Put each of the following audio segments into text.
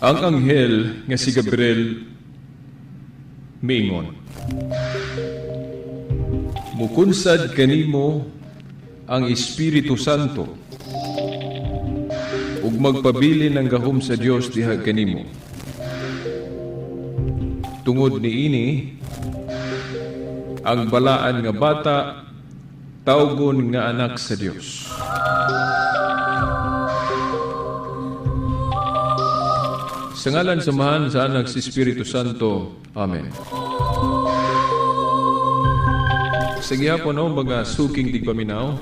Ang anghel nga si Gabriel miingon, "Mukunsad kanimo ang Espiritu Santo ug magpabilin ang gahom sa Dios diha kanimo. Tungod niini, ang balaan nga bata tawgon nga anak sa Dios." Sa ngalan sa Amahan, sa Anak, sa Espiritu Santo. Amen. Sa gihapon, no, mga suking tigpaminaw,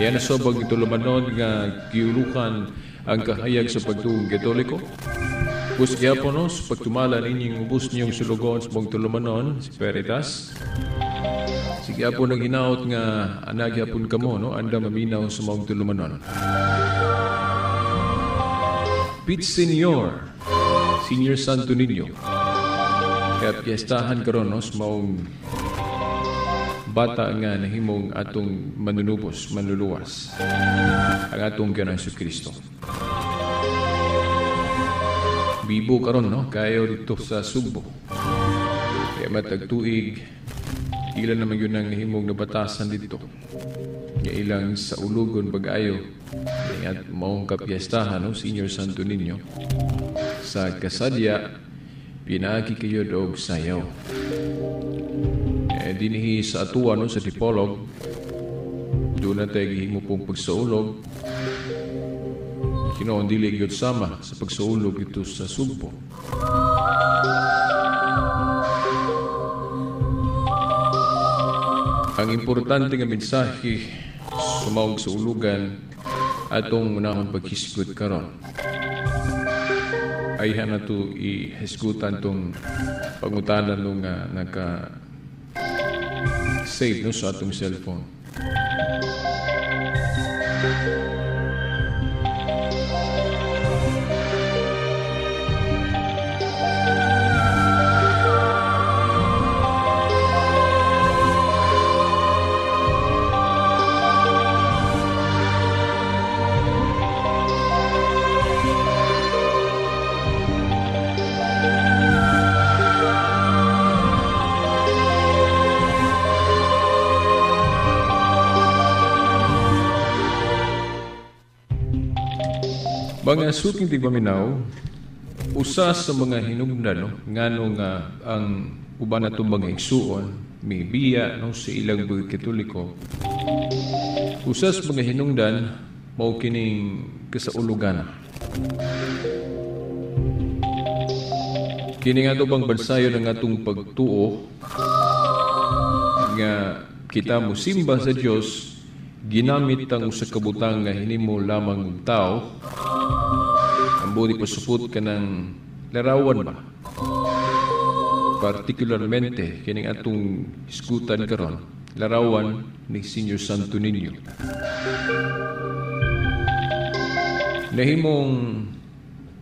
diyan na sobag itulumanon nga giulukan ang kahayag sa pagtuong Katoliko. Pus gihapon, no, sa pagtumala ninyong ubos niyong sulugon sa mong tulumanon, si Veritas. Sige hapon ang hinaot nga anag hapon kamo, no, anda maminaw sa mong tulumanon. Pete Senior, Senior Santo Niño. Kaya piyestahan karon, no, sa maong bata nga nahimong atong manunubos, manluluwas, ang atong Ginoong Jesucristo. Bibo karon, no, kayo dito sa Sugbo. Kaya matag tuig, ilan naman yun ang nahimong nabatasan dito. Nga ilang sa ulugon pag-ayo, at maong kapiestahan, no, Senior Santo Niño. Sa kasadya, pinaagi kayo og sayaw. Dinhi sa atuwa, no, sa Dipolog, doon na tayo gihimo pong pagsaulog. Kinoon dili gyud sama sa pagsaulog ito sa Sugbo. Ang importante nga mensahe sumawag sa ulugan atong unahon paghisgot karon. Ay na to ihisgutan tong pangutanan nung naka save, no, sa atong cellphone. Mga suking tigpaminaw, usa sa mga hinungdan, no, ngano nga ang uban natong mga igsuon mibiya, no, sa ilang pagkatoliko. Usa sa mga hinungdan mao kining kasaulugan. Kini nga bang bansayon ang atong pagtuo nga kita mosimba sa Dios ginamit ang usa ka butang nga hinimo lamang og tao. Ang budi pasupot ka ng larawan ba? Particularmente, kining atong hisgutan karon, larawan ni Senior Santo Niño. Nahimong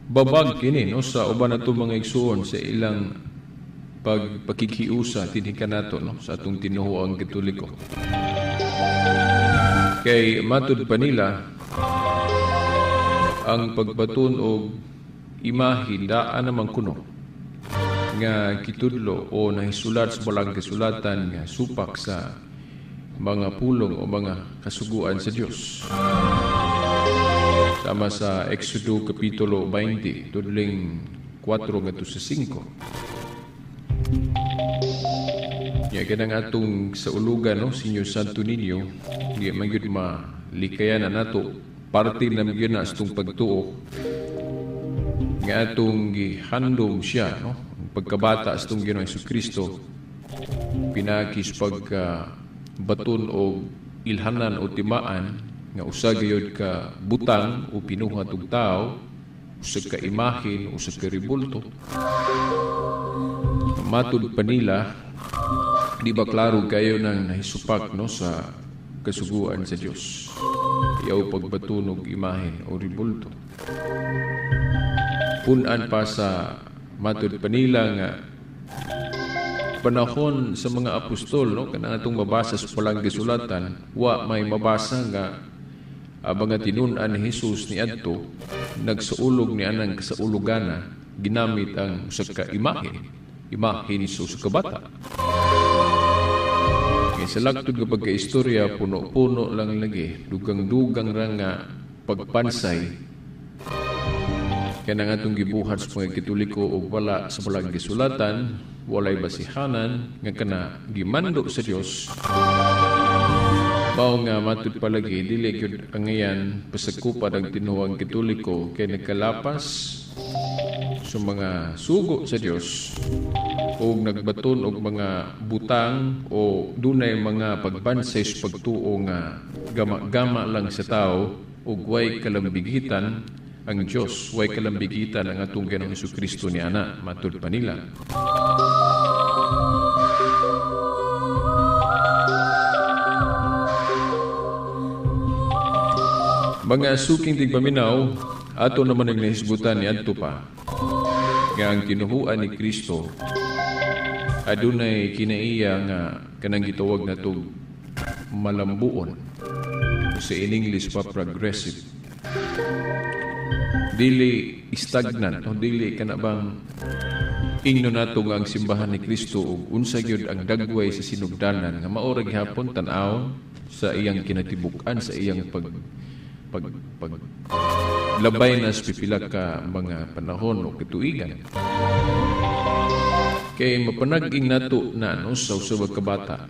babag kini, no, sa uban atong mga igsuon sa ilang pagpakikiusa dinhi kanato, no, sa atong tinuoang Katoliko. Kay matud pa nila ang pagbaton og imahe daan naman kuno nga kitudlo o nahisulat sa balang kasulatan nga supak sa mga pulong o mga kasuguan sa Dios. Sama sa Exodo Kapitulo 20, tudling 4 ngadto sa 5. Nya kanang atong sa ulugan, no, Senior Santo Niño, di man gyud malikayan na nato, parte na gyud na sa atong pagtuo nga atong gihandom siya, no, pagkabata sa atong Ginoong Jesucristo pinaki sa pagbaton og ilhanan o timaan nga usa gayud ka butang o pinuhat og tawo, usa ka imahen, usa ka rebulto. Matud pa nila, di ba klaro kayo nang nahisupak, no, sa kasuguan sa Dios? Iyaw pagbatunog imahen o rebulto. Punan pa sa matud pa nila nga panahon sa mga apostol, no, kanang atong mabasa sa palang gisulatan, wa may mabasa nga Ang mga tinun-an ni Jesus niadto nagsaulog ni anang kasaulogana, ginamit ang usa ka imahen, imahen sa usa ka bata. Kay sa lagtod nga pagkaistorya, puno-puno lang lagi, dugang-dugang ra nga pagpansay kanang atong gibuhat sa mga Katoliko og wala sa balag gisulatan, walay basihanan nga kana gimando sa Dios. Mao nga matud palagi dili gyud angayan pasakupad ang tinuoang Katoliko kay nagkalapas sa mga sugo sa Dios og nagbaton og mga butang o dunay mga pagbansay sa pagtuo nga gama-gama lang sa tao ug way kalambigitan ang Dios, way kalambigitan ang atong Ginoong Hesukristo ni ana, matud pa nila. Mga suking tigpaminaw, ato naman ang nahisgutan ni adto pa nga ang tinuhuan ni Kristo adunay kinaiya nga kanang gitawag natog malambuon, sa in English pa progressive. Dili stagnant o dili kana bang ingno nato nga ang simbahan ni Kristo ug unsa gyud ang dagway sa sinugdanan nga mao ra gihapon tan-aw sa iyang kinatibuk-an, sa iyang pag pag pag labay na sa pipila ka mga panahon o katuigan. Kay mapanag-ing nato na no sa usa ka bata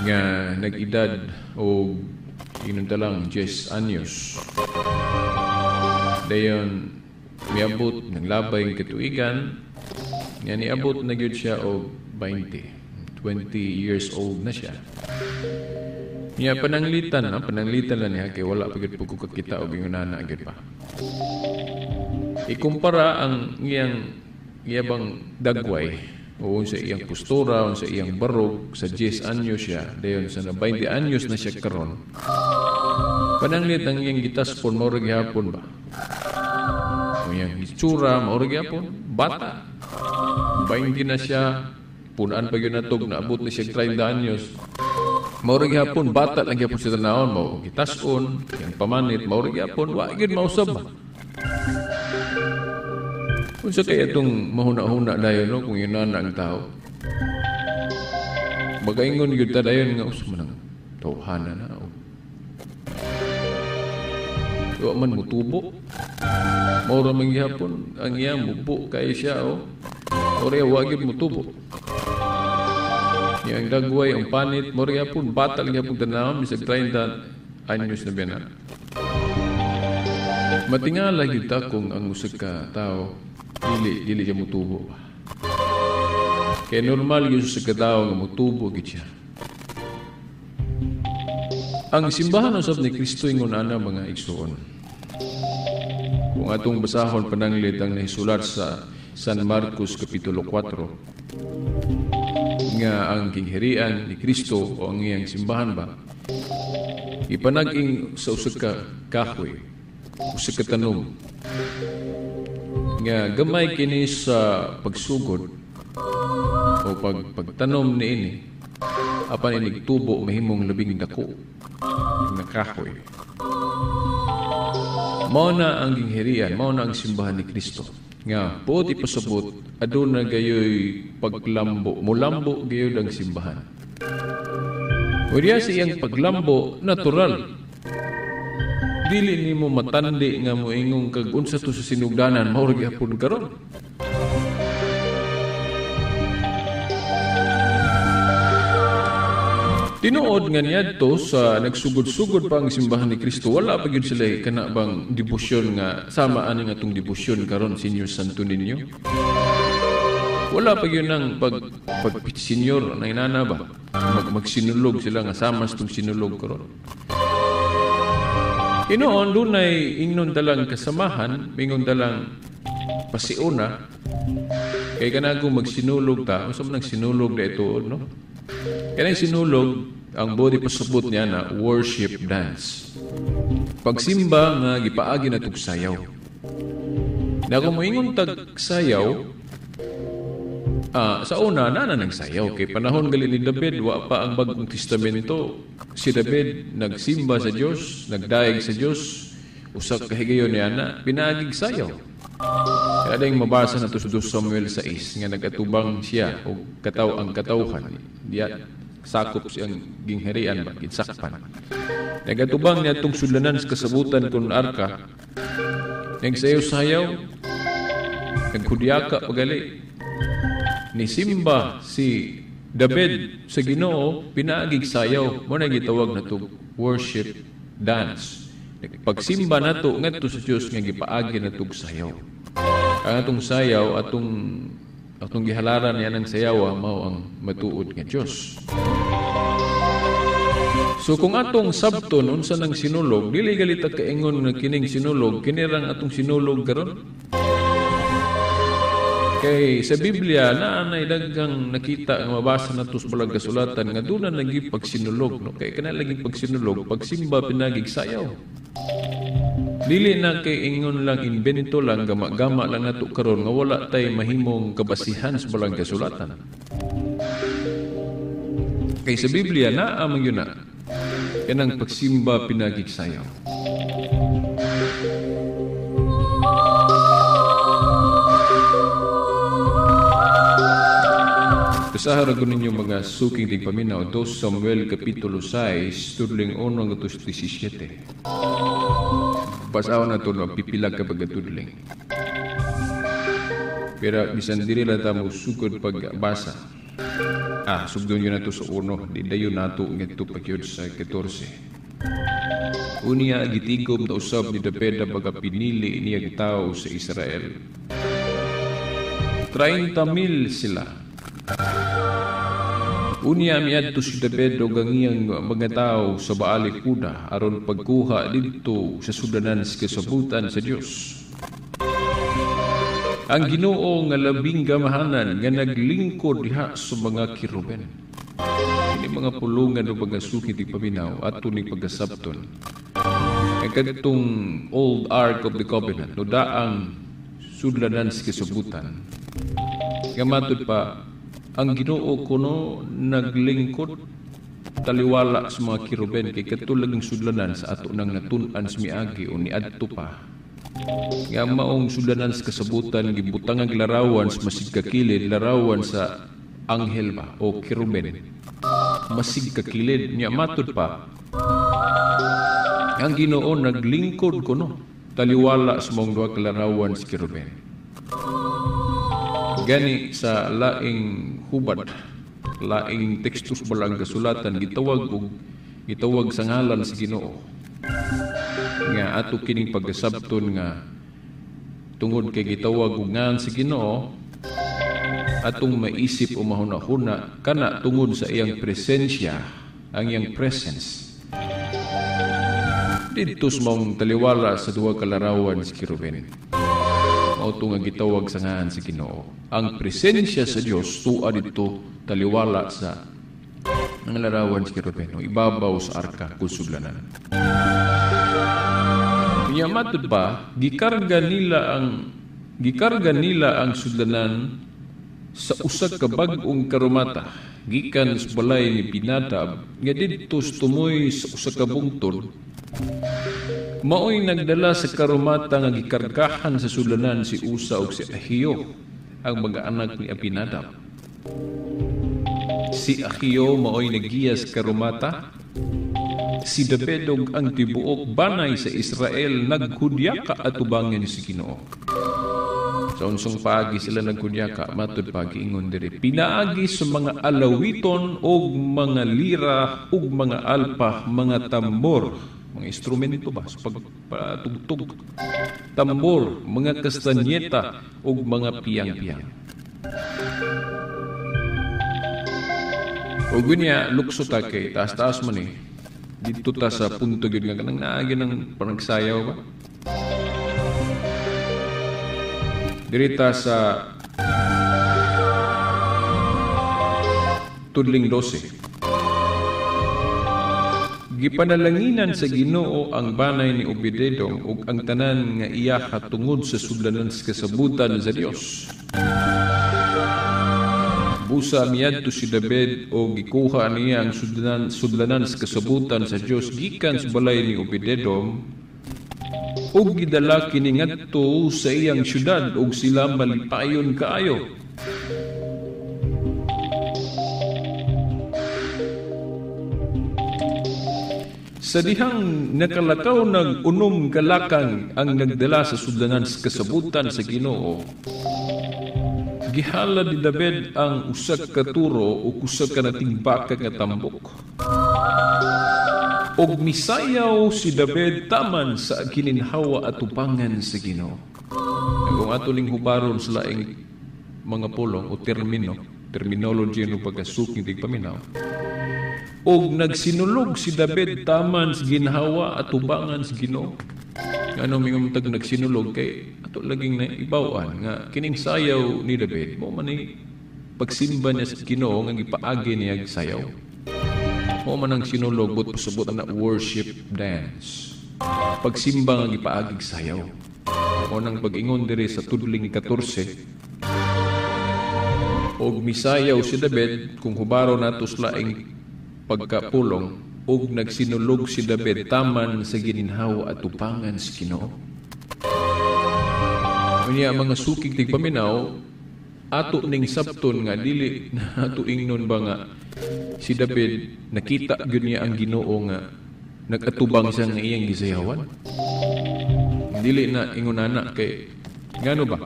nga nag-edad og ingnon ta lang 10 anyos. Dayon miabot ng labay ng katuigan nga niabot na gyud siya og 20 years old na siya. Niya pananglitan, no? Pananglitan lang niya kay wala pa gyud pud ko kakita og ingon ana gyud pa. Ikumpara ang iyang iyabang dagway o sa iyang postura, o sa iyang barog sa 10 anyos siya, dayon sa 20 anyos na siya karon. Pananglit ang iyang gitaspon mao ra gihapon ba? Ang iyang itsura mao ra gihapon bata. 20 na siya, punan pa gyud natog naabot na siya 30 anyos. Mao ra gihapon bata lang gihapon sa tanawon, mao gitason, iyang pamanit mao ra gihapon, wa gyud mausab ba. Unsa kay atong mahuna-huna dayon no kung yun na ang tao? Magaingon gyud ta dayon nga usa man ang tawhana na o. Wa man mutubo. Mao ra man gihapon ang iya mubo kay siya o. Ora wa gyud mutubo. Yang dagway ang panit mao ra gihapon bata lang gihapon tanawon bisag 30 anyos na biya na. Matingala gyud ta kung ang usa ka tawo dili siya mutubo ba. Kay normal gyud sa katawo nga mutubo gyud siya. Ang simbahan usab ni Kristo ingon ana mga igsoon. Kung atong basahon pananglit ang nahisulat sa San Marcos Kapitulo 4 nga ang gingharian ni Kristo o ang iyang simbahan ba ipanag-ing sa usa ka kahoy, usa ka tanom nga gamay kini sa pagsugod o pagtanom niini apan inig tubo mahimong labing dako nga kahoy. Mao na ang gingharian, mao na ang simbahan ni Kristo nga buot ipasabot aduna gayoy paglambo, mulambo gayud ang simbahan. Unya sa iyang paglambo natural. Dili nimo matandi nga moingong kag unsa to sa sinugdanan mao ra gyapon karon. Tinuod nga niadto sa nagsugod-sugod pa ang simbahan ni Kristo, wala pa gyud sila kana bang debosyon nga sama ani nga atong debosyon karon, Senior Santo Niño. Wala pa gyud nang pag senyor na inana ba magsinulog sila nga sama sa itong sinulog karon. Inoon, dunay ingnon dalang kasamahan, mingon dalang pasiuna, kay kanagong magsinulog ta, unsa man ang sinulog na ito, no? Kanang sinulog, ang body pasabot niya na worship dance. Pagsimba nga gipaagi na tugsayaw. Na kung moingon tag sayaw, Sa una na nagsayaw kay panahon gali ni David, wa pa ang Bagong Testamento. Si David nagsimba sa Dios, nagdaig sa Dios, usa ka higayon niya na pinaagig sayaw. Kaya dayong mabasa na to sa 2 Samuel 6 nga nagatubang siya og kataw ang katawhan diya sakop siyang gingharian ba ginsakpan. Nagatubang niya atong sudlanan sa kasabutan kun arka. Nagsayaw-sayaw, naghudyaka pagali. Nisimba si David sa Ginoo pinaagig sayaw, mo na gitawag nato worship dance. Pagsimba nato ngadto sa Dios nga gipaagi nato sayaw. Ang atong sayaw, atong gihalaran niya ng sayaw mao ang matuod nga Dios. So kung atong sabton unsa nang sinulog, dili galita kaingon nga kining sinulog kinirang atong sinulog karon. Kay sa Biblia naanay daghang nakita nga mabasa nato sa balang kasulatan nga duna nagi pagsinulog, no? Kay kana lagi pagsinulog, pagsimba pinagig sayaw. Dili na kay ingon lang invento lang, gama-gama lang nato karon nga wala tay mahimong kabasihan sa balang kasulatan. Kay sa Biblia naa man gyud na kanang pagsimba pinagig sayaw. Basahan ko ninyo mga suking tigpaminaw, 2 Samuel Kapitulo 6, tudling 1 hanggang 17. Basahon na ito, no, pipila ka pagkatudling. Pero bisan diri lang ta mo sugod pagbasa. Sugdon yun na ito sa 1, di dayon nato ngadto pagyud sa 14. Unya gitigom na usab ni David ang mga pinili niyang tao sa Israel. 30,000 sila. Unya miadto si David og ang iyang mga tao sa Baali Juda aron pagkuha didto sa sudanan sa kasabutan sa Dios. Ang Ginoo nga labing gamahanan nga naglingkod diha sa mga kiruben. Kini mga pulungan o mga suki ti paminaw ato ning pagkasabton. Ang kadtong Old Ark of the Covenant no daang sudlanan sa kasabutan. Nga matud pa ang Ginoo kuno naglingkod taliwala sa mga kiruben kay katulad ng sudlanan sa ato nang natun-an sa miagi o niadto pa. Nga maong sudlanan sa kasabutan gibutang ang larawan sa masig kakilid, larawan sa anghel ba o kiruben. Masig kakilid nya matud pa. Ang Ginoo naglingkod kuno taliwala sa maong duha ka larawan sa kiruben. Gani sa laing hubad, laing tekstos balang kasulatan gitawag sa ngalan sa Ginoo. Nga ato kining pagkasabton nga tungod kay gitawag og ngalan sa Ginoo, atong maisip o mahuna-huna kana tungod sa iyang presensya, ang iyang presence. Didto sa maong taliwala sa duha ka larawan sa kiruben. Mao to nga gitawag sa ngalan sa Ginoo. Ang presensya sa Dios tuwa didto taliwala sa mga larawan sa kiruben o ibabaw sa arka kung sudlanan. Nya matud pa gikarga nila ang sudlanan sa usa ka bag-ong karumata gikan sa balay ni Binadab nga didto tumoy sa usa ka bungtod. Maoy nagdala sa karumata nga gikargahan sa sudlanan si Usa ug si Ahio, ang mga anak ni Abinadab. Si Ahio maoy nagiya sa karumata. Si David ug ang tibuok banay sa Israel naghudyaka atubangan si Ginoo. Sa unsong paagi sila naghudyaka, matud pa giingon diri, pinaagi sa mga alawiton og mga lira ug mga alpa, mga tambor, mga instrumento ba sa pagpatugtog, tambor, mga kastanyeta ug mga piyang-piyang. Ug unya lukso ta kay taas-taas man eh. Dito ta sa punto gyud nga kanang naagi ng panagsayaw ba. Diri ta sa tudling 12. Gipanalanginan sa Ginoo ang banay ni Obededom ug ang tanan nga iya katungod sa sudlanan sa kasabutan sa Dios. Busa miadto si David o gikuha niya ang sudlanan sa kasabutan sa Dios gikan sa balay ni Obededom ug gidala kini ngadto sa iyang syudad ug sila malipayon kaayo. Sa dihang nakalakaw nag unom kalakang ang nagdala sa sudlanan sa kasabutan sa Ginoo, gihala ni David ang usa ka turo o usa ka natingbaka nga tambok. Og misayaw si David taman sa gininhawa atubangan sa Ginoo. Kung ato ning hubaron sa laing mga pulong o termino, terminology no pagkasuking tigpaminaw. Og nagsinulog si David taman sa ginhawa atubangan sa Ginoo. Ano mingon tag nagsinulog kay ato laging naibaw-an nga kining sayaw ni David mo man ni pagsimba niya sa Ginoo nga gipaagi niya og sayaw. Mo man ang sinulog but pasabot na worship dance. Pagsimba nga gipaagi sayaw. Mo nang pag-ingon diri sa tudling 14 og misayaw si David kung hubaro nato sa laing pagkapulong og nagsinulog si David taman sa gininhawa at tupangan sa Ginoo. Unya mga sukig tigpaminaw ato ning sabton nga dili na ato ingnon ba nga si David nakita gyud niya ang Ginoo nga nag-atubang siya nga iyang gisayawan. Dili na ingon ana kay ngano ba?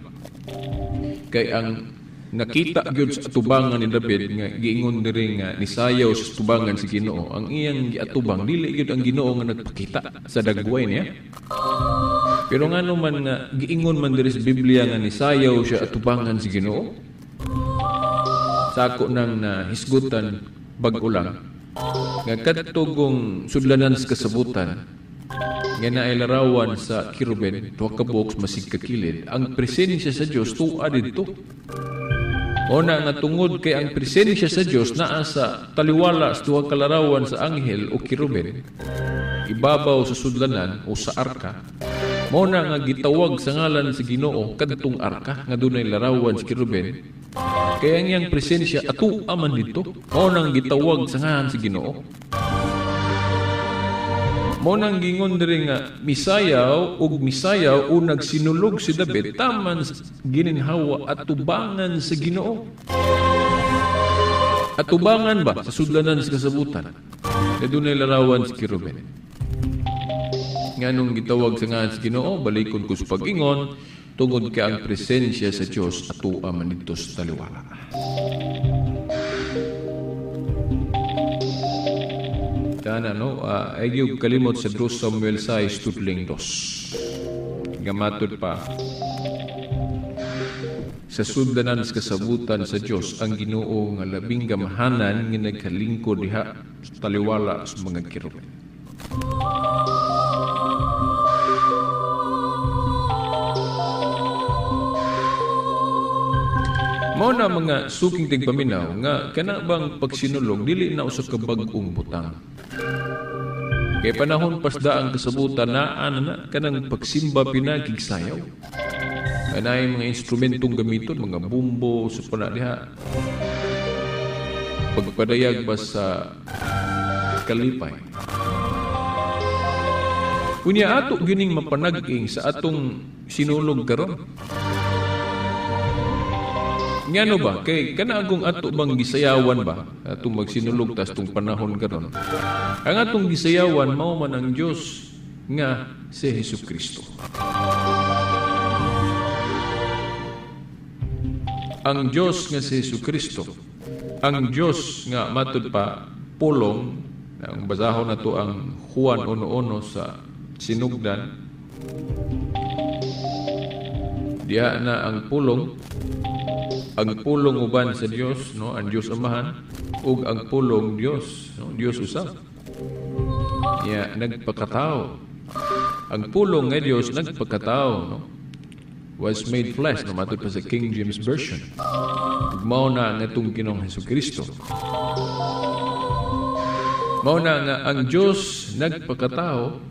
Kay ang nakita gyud sa atubangan ni David nga giingon diri nga nisayaw sa atubangan sa Ginoo, ang iyang giatubang dili gyud ang Ginoo nga nagpakita sa dagway niya. Pero ngano man nga giingon man diri sa Biblia nga nisayaw siya atubangan sa Ginoo, sako nang nahisgutan bag-o lang nga kadtong sudlanan sa kasabutan nga naay larawan sa kiruben duha ka buok masig kakilid, ang presensya sa Dios tuwa didto. Ona nga tungod kay ang presensya sa Dios naa sa taliwala sa duha ka larawan sa anghel o kiruben ibabaw sa sudlanan o sa arka, mao na nga gitawag sa ngalan sa Ginoo kadtong arka nga dunay larawan sa kiruben, kay ang iyang presensya atua man didto. Mao nang gitawag sa ngalan sa Ginoo. Mao nang gingon diri nga misayaw ug misayaw o nagsinulog si David taman gininhawa atubangan sa Ginoo. Atubangan ba sa sudlanan sa kasabutan na dunay larawan sa kiruben. Nganong gitawag sa ngalan sa Ginoo, balikon ko sa pag-ingon tungod kay ang presensya sa Dios atua man didto sa taliwala. Kana no, ay kalimot sa 2 Samuel 6 tudling 2. Gamatod pa sa sudlanan sa kasabutan sa Dios ang Ginoo nga labing gamhanan nga nagkalingkod diha sa taliwala sa mga kiruben. Mao na mga suking tigpaminaw nga kana bang pagsinulog dili na usa ka bag-ong butang. Kay panahon pasda ang kasabutan naa na kanang pagsimba pinagig sayaw. Kanay mga instrumentong gamiton, mga bumbo sa pana diha. Pagpadayag ba sa kalipay. Unya ato gining mapanag-ing sa atong sinulog karon. Ngano ba? Kay kanaagong ato bang gisayawan ba? Atong magsinulog tas tong panahon karon. Ang atong gisayawan mao man ang Dios nga si Hesukristo. Ang Dios nga si Hesukristo. Ang Dios nga matud pa pulong, ang basahon nato ang Juan 1:1 sa sinugdan. Diha na ang pulong. Ang pulong uban sa Dios, no, ang Dios Amahan ug ang pulong Dios, no, Dios usab. Ya nagpakatao. Ang pulong nga Dios nagpakatao, no, was made flesh, no, matud pa sa King James Version. Ug mao na ang atong Ginoong Hesukristo. Mao na nga ang Dios nagpakatao.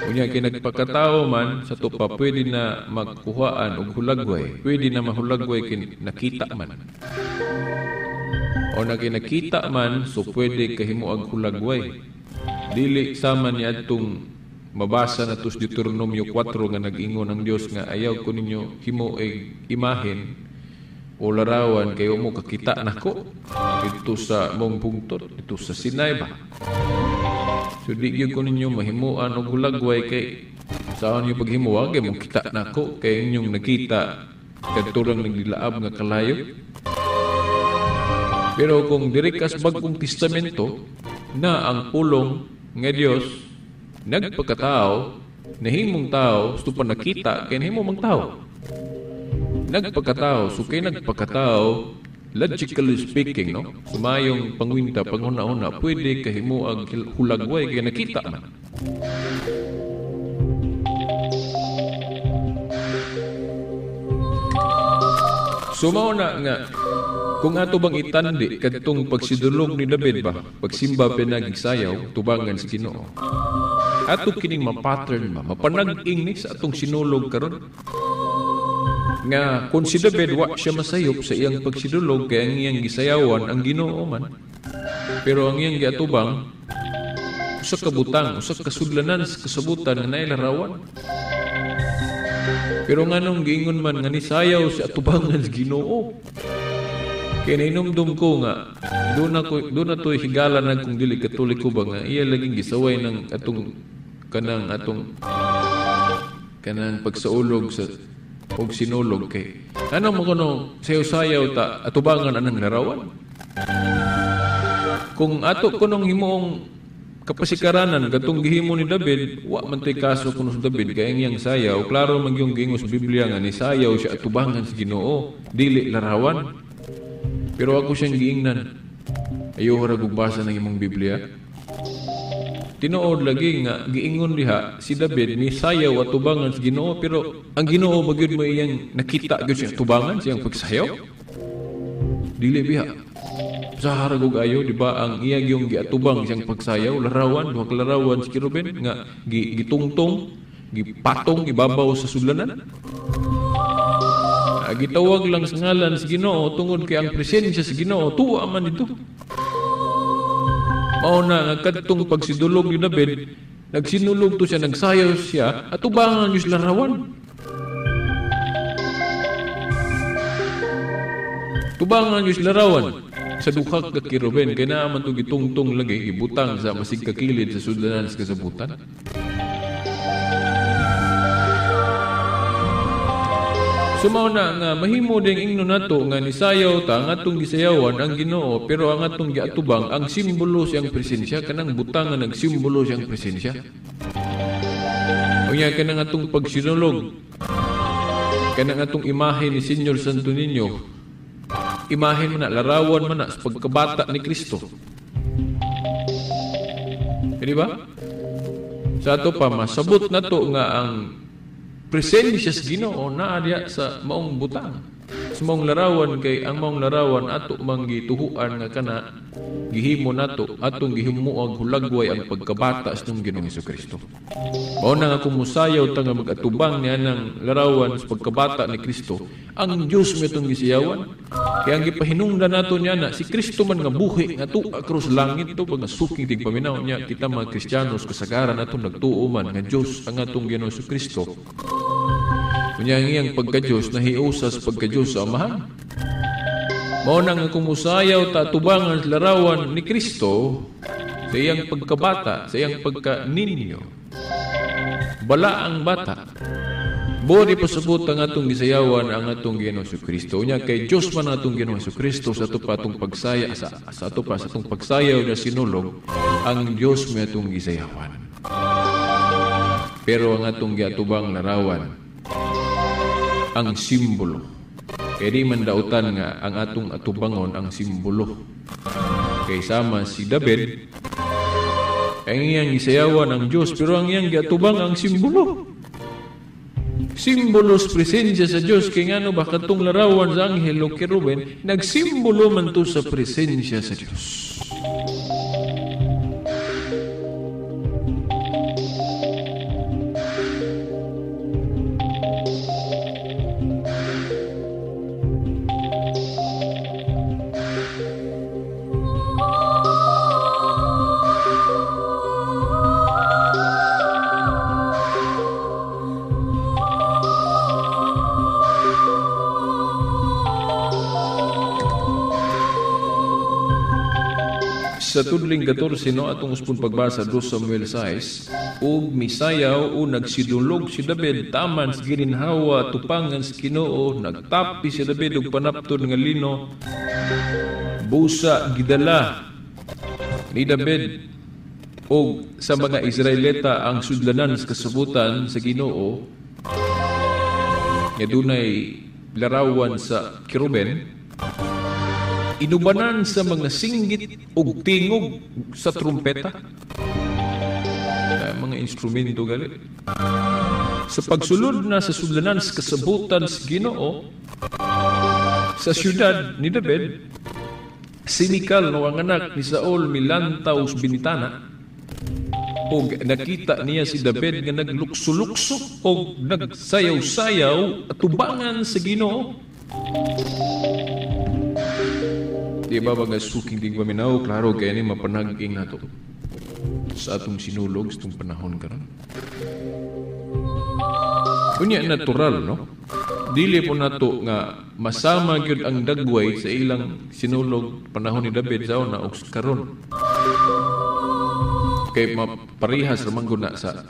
Unya kay nagpakatao man sa tupa pwede na magkuhaan og hulagway, pwede na mahulagway kin nakita man. O naginakita man, so pwede kahimuag hulagway. Dili sama ni adtong mabasa na tos Deuteronomio 4 nga nag-ingon ang Dios nga ayaw ko ninyo himo og imahen o larawan kayo mo kakita nako dito sa mong pungtod, dito sa Sinai ba. So di gyud ko ninyo mahimuan og hulagway kay saan niyo paghimuag kay mo kita nako kay inyong nakita kadto lang nagdilaab nga kalayo. Pero kung diri kas Bagong Testamento na ang pulong nga Dios nagpakatao, nahimong tao, so pa nakita kay nahimo mang tao. Nagpakatao, so kay nagpakatao, logically speaking, no? Sumayong pangwinta, panghuna-huna, pwede kahimuag hulagway kay nakita man. So mao na nga kung ato bang itandi kadtong pagsidulog ni David ba, pagsimba pinagsayaw tubangan sa Ginoo. Ato kining ma-pattern ba, mapanag-ing ni sa atong sinulog karon. Nga kung si David wa siya masayop sa iyang pagsidulog kay ang iyang gisayawan ang Ginoo man. Pero ang iyang giatubang usa ka butang, usa ka sudlanan sa kasabutan nga naay larawan. Pero nganong giingon man nga nisayaw sa atubangan sa Ginoo. Kaya nainumdum ko nga doon na to'y higala na kung dili Katoliko ba nga iya laging gisaway ng atong kanang atong kanang pagsaulog sa og sinulog kay ano mo kuno sayaw-sayaw ta atubangan anang larawan. Kung ato kunong himuong kapasikaranan katong gihimo ni David, wa man to'y kaso kuno sa David kay ang iyang sayaw klaro man gyud giingon sa Biblia nga nisayaw siya atubangan sa Ginoo, dili larawan. Pero ako siyang giingnan, ayaw ra og basa ng imong Biblia. Tinuod lagi nga giingon diha si David nisayaw atubangan sa Ginoo, pero ang Ginoo ba gyud mo iyang nakita gyud siya atubangan siyang pagsayaw? Dili biha. Sa harag og ayo, di ba ang iya gyung giatubang siyang pagsayaw, larawan, duha ka larawan si Kerubin nga gitungtong, gipatong ibabaw sa sudlanan. Gitawag lang sa ngalan sa Ginoo tungod kay ang presensya sa Ginoo tuwa man dito. Mao na nga kadtong pagsidulog ni David, nagsinulog to siya, nagsayaw siya, atubangan yung larawan. Tubangan yung larawan sa duha ka kerubin kay naa man to gitungtong lagi gibutang sa masig kakilid sa sudlanan sa kasabutan. Sumaw na nga mahimo ding ingno nato nga nisayaw ta ang atong gisayawan ang Ginoo, pero ang atong giatubang ang simbolo siyang presensya, kanang butang nga nagsimbolo siyang presensya. Unya kanang atong pagsinulog, kanang atong imahe ni Señor Santo Niño, imahe man na, larawan man na sa pagkabata ni Kristo. Di ba? Sa ato pa masabot na to nga ang presensya sa Ginoo naa diha sa maong butang, sa maong larawan, kay ang maong larawan ato mang gituhuan nga kana gihimo nato atong gihimuag hulagway ang pagkabata sa atong Ginoong Hesukristo. Mao na nga kung mosayaw ta nga mag-atubang niya ng larawan sa pagkabata ni Kristo, ang Dios may itong gisiyawan. Kaya ang gipahinungdan nato niya na si Kristo man nga buhi nga tuwa krus langit to pag nasuking tigpaminaw niya kita mga Kristiyanos kasagaran nato nagtuo man nga Dios ang atong Ginoong Hesukristo. Unya ang iyang pagka-Diyos nahiusa sa pagka-Diyos sa Amahan. Mao na nga kung mosayaw ta atubangan sa larawan ni Kristo sa iyang pagkabata, sa iyang pagka-ninyo, bala ang bata. Bodi pasabot ang atong gisayawan ang atong Ginoong Hesukristo. Unya kay Dios man ang atong Ginoong Hesukristo sa ato pa atong pagsaya sa ato pa sa atong pagsayaw na sinulog, ang Dios may atong gisayawan. Pero ang atong giatubang larawan ang simbolo. Kaya di man dautan nga ang atong atubangon ang simbolo. Kay sama si David, ang iyang gisayawan ang Dios, pero ang iyang giatubang ang simbolo. Simbolo sa presensya sa Dios. Kay ngano ba katong larawan sa anghel o kerubin, nagsimbolo man to sa presensya sa Dios. Sa tudling 14 no atong uspon pagbasa 2 Samuel 6, ug misayaw o nagsidulog si David taman sa gininhawa tupangan sa Ginoo, nagtapi si David og panapton nga lino, busa gidala ni David og sa mga Israelita ang sudlanan sa kasubutan sa Ginoo nga dunay larawan sa keruben, inubanan sa mga singgit og tingog sa trumpeta, mga instrumento gali. Sa pagsulod na sa sudlanan sa kasabutan sa Ginoo sa siyudad ni David, si Mikal no ang anak ni Saul milantaw sa bintana og nakita niya si David nga naglukso-lukso og nagsayaw-sayaw atubangan sa Ginoo. Di ba mga suking tigpaminaw, klaro kaya ni mapanag-ing nato sa atong sinulog sa itong panahon karon. Unya natural, no? Dili po nato nga masama gyud ang dagway sa ilang sinulog panahon ni David sa una og karon. Kay maparihas ra man gud na sa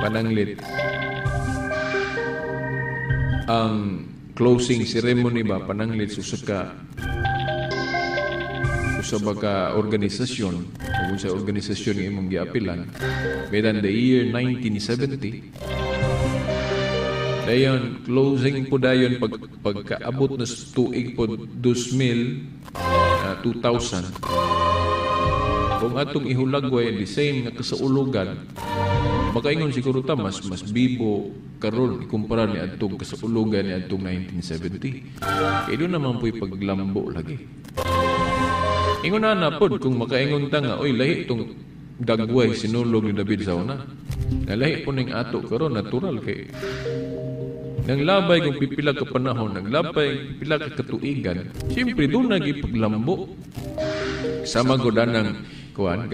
pananglit ang closing ceremony ba pananglit sa usa ba ka organisasyon o sa organisasyon nga imong giapilan within the year 1970. Dayon closing po dayon pagkaabot na sa tuig po 2000 2000. Kung atong ihulagway the same nga kasaulugan, makaingon siguro ta mas bibo karon ikumpara ni adtong kasaulugan ni adtong 1970. Kay doon naman po'y paglambo lagi. Ingon na pod kung makaingon ta nga oy lahi tong dagway sinulog ni David sa una. Nalahi po ning ato karon, natural kay nanglabay kung pipila ka panahon, naglabay pipila ka katuigan, siyempre doon nagipaglambo. Sama ko danang kuan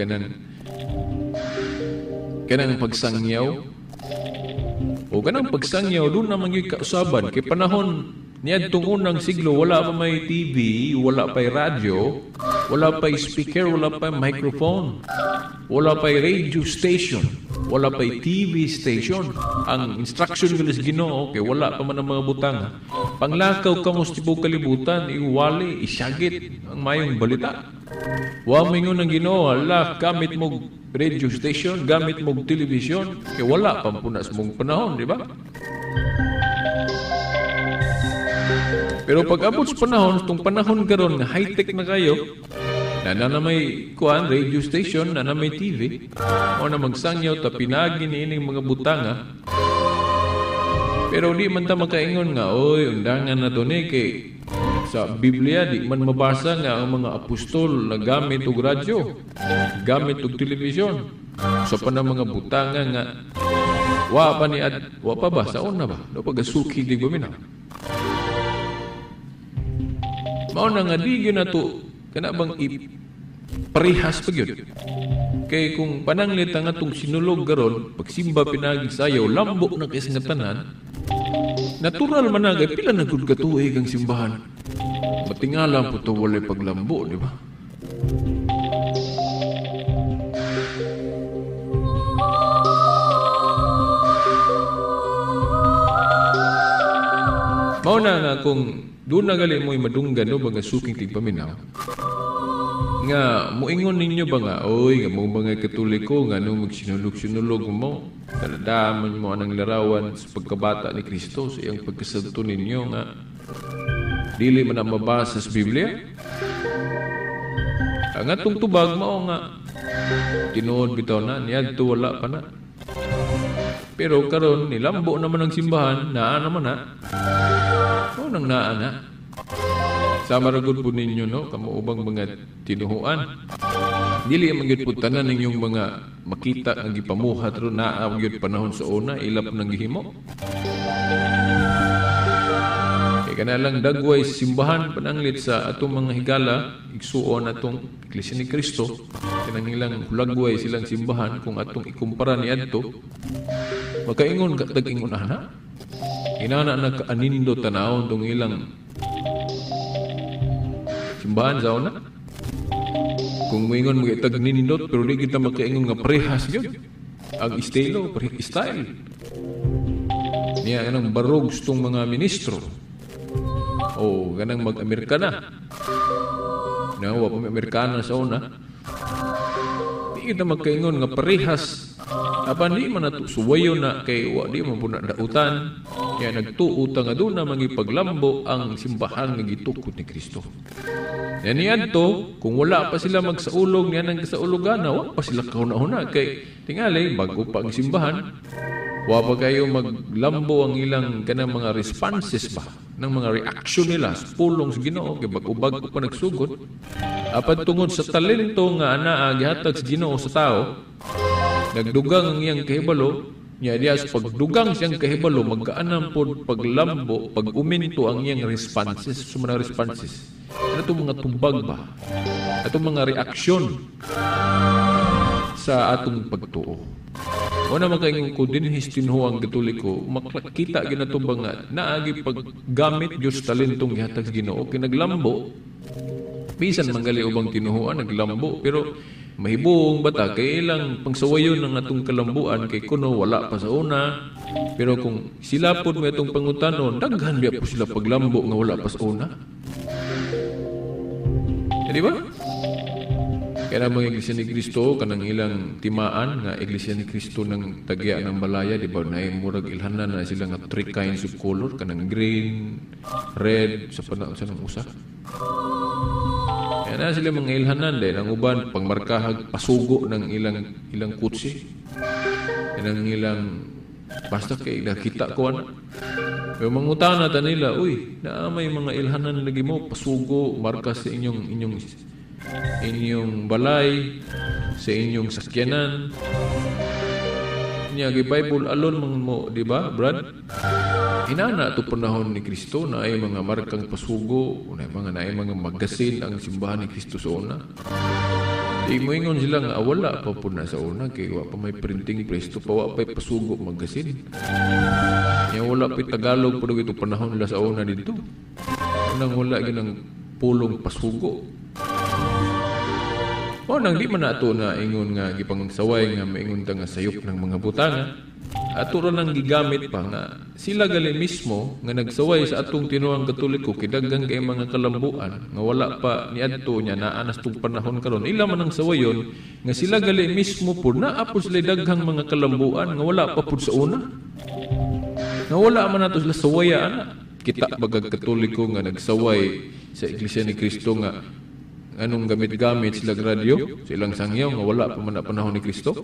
kanang pagsangyaw. O kanang pagsangyaw doon naman gyud kausaban kay panahon niadtong unang siglo wala pa may TV, wala pa radyo, wala pa speaker, wala pa microphone, wala pa radio station, wala pa TV station. Ang instruction gyud sa Ginoo kay wala pa man ang mga butang. Panglakaw kamo sa tibuok kalibutan, iwali, isyagit ang mayong balita. Wa mingon ang Ginoo, ala gamit mo radio station, gamit mo television, kay wala pa puna sa mong panahon, di ba? Pero pag abot sa panahon, itong panahon karon nga high-tech na kayo, na na may kuan radio station, na may TV, o na magsangyaw ta pinagi ni ining mga butanga. Pero di man ta makaingon nga, oy, undangan na to ni kay sa Biblia di man mabasa nga ang mga apostol na gamit og radyo, gamit og telebisyon. Sa pa na mga butanga nga wa pa ni ad, wa pa ba sa una ba? Do pagasuki di gumina. Mao na nga di gyud nato kana bang iparehas pa gyud. Kay kung pananglit ang atong sinulog karon, pagsimba pinagi sayaw lambo na kay sa tanan, natural man na kay pila na gud ka tuig ang simbahan. Matingala po to walay paglambo, di ba? Mao na nga kung doon na gali mo'y madunggan no mga suking tigpaminaw nga moingon ninyo ba nga oy nga mo mga Katoliko nga no magsinulog-sinulog mo kaladaman mo anang larawan sa pagkabata ni Kristo sa iyang pagkasanto ninyo nga dili man ang mabasa sa Biblia. Ang atong tubag mao nga tinuod bitaw na niadto wala pa na. Pero karon nilambo naman ang simbahan, naa naman na. O nang naa na. Sama ra gud po ninyo no, kamo ubang mga tinuhuan. Dili man gyud pud tanan ninyong mga makita nga gipamuhat ron naa gyud panahon sa una ila po nang gihimo. Kay kana lang dagway simbahan pananglit sa atong mga higala igsuon atong Iglesia ni Kristo kanang ilang hulagway silang simbahan kung atong ikumpara niadto makaingon ka tag-ingon ana. Inana na kaanindo tanawon tong ilang simbahan sa una. Kung moingon mga itag nindot, pero di kita makaingon nga parehas yun. Ang estilo, parehas style. Niya, ganang barog tong mga ministro. O, ganang mag-Amerikana. Nawa pa may Amerikana sa una. Di kita magkaingon nga parehas. Apan di man nato suwayo na kay wa di man po na dautan. Kaya nagtuo ta nga doon na mangipaglambo ang simbahan nga gitukod ni Kristo. Yan niadto, kung wala pa sila magsaulog niya ng kasaulugan, wa pa sila kahuna-huna. Kay tingali, bago pa ang simbahan, wa pa kayo maglambo ang ilang kanang mga responses ba, ng mga reaction nila sa pulong sa Ginoo, kay bag-o-bag pa nagsugod. Apan tungod sa talento nga anaa gihatag sa Ginoo sa tao, nagdugang ang iyang kahibalo, niya diya sa pagdugang siyang kahibalo, magkaanam pod paglambo, pag-uminto ang iyang responses, sa mga responses. Ano itong mga tubag ba? Atong mga reaksyon sa atong pagtuo. Wala makaingon ko din histinho ang Katoliko, makakita ginato ba nga naagi paggamit Diyos talentong gihatag sa Ginoo kay naglambo. Bisan manggali ubang tinuhuan naglambo, pero mahibuong bata kay ilang pangsawayon ng atong kalambuan kay kuno wala pa sa una. Pero kung sila pod may atong pangutanon, daghan biya po sila paglambo nga wala pa sa una. Di ba? Kaya na mga Iglesia ni Cristo, kanang ilang timaan nga Iglesia ni Cristo ng tagya ng balaya, di ba? Na murag ilhanan na sila nga three kinds of color, kanang green, red, sa panahon sa nang usa. Kaya na sila mga ilhanan dahil ang uban pangmarkahag pasugo ng ilang kutsi. Kanang ilang basta kay nakita ko ana. Pero mangutana ta nila, uy, naa may mga ilhanan lagi mo pasugo, marka sa inyong balay, sa inyong sakyanan. Nya gi Bible alone man mo, di ba, Brad? Inana to panahon ni Kristo na ay mga markang pasugo, na ay mga magasin ang simbahan ni Kristo sa una. Di mo ingon sila nga wala pa po na sa una kay wa pa may printing press to pa wa pa'y pasugo magasin. Nya wala pa'y Tagalog po ito panahon nila sa una dito. Unang wala ginang pulong pasugo. O nang di man nato na ingon nga gipangsaway nga maingon ta nga sayop ng mga butanga. Ato ra nang gigamit pa nga sila gali mismo nga nagsaway sa atong tinuang Katoliko kay daghan kay mga kalambuan nga wala pa niadto nya naa nas tong panahon karon ila man ang sawayon nga sila gali mismo pud naa pud sila daghang mga kalambuan nga wala pa pud sa una. Nga wala man nato sila sawaya ana. Kita bagag Katoliko nga nagsaway sa Iglesia ni Kristo nga anong gamit-gamit sila radyo, silang sangyaw nga wala pa man na panahon ni Kristo.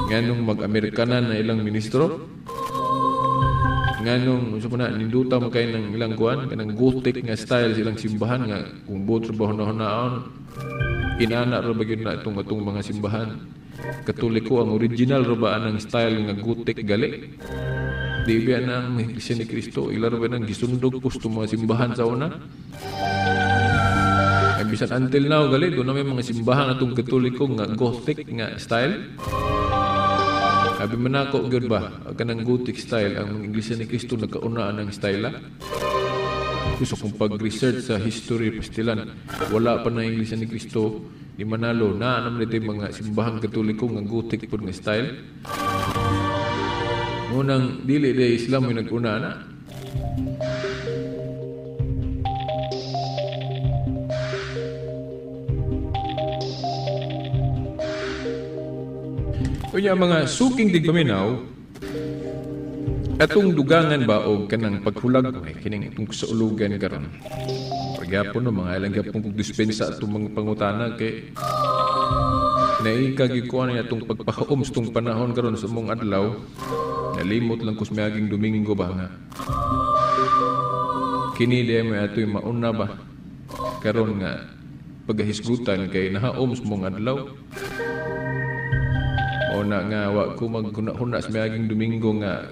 Nganong mag-Amerikanan na ilang ministro. Nganong unsa pa na ninduta man kay ng ilang kuan kanang gothic nga style silang simbahan nga kung buot ra ba hunahon inana ra ba gyud na itong atong mga simbahan. Katoliko ang original ra ba anang style nga gothic gali. Di ba na ang Iglesia ni Kristo ila ra ba nang gisundog pusto mga simbahan sa una. Ay bisan until now gali doon na may mga simbahan atong Katoliko nga gothic nga style. Abi man ako gyud ba kanang gothic style ang mga Iglesia ni Kristo nagkaunaan ang style. Gusto kong pag-research sa history pastilan wala pa na Iglesia ni Kristo di manalo na naman ito yung mga simbahang Katoliko nga gothic pud nga style. Unang dili de Islam yung nag-una na. Unya mga suking digpaminaw atong dugangan ba og kanang paghulag ay kining itong saulugan karon. Pagyapon no mga ilang gyapon kog dispensa atong mga pangutana kay naika gyud ko ani atong pagpahaom sa tong panahon karon sa mong adlaw. Nalimot lang ko sa miaging Domingo ba nga. Kini di may atoy mauna ba karon nga pagahisgutan kay nahaom sa mong adlaw. O na nga wa ko maghuna-huna sa miaging Domingo nga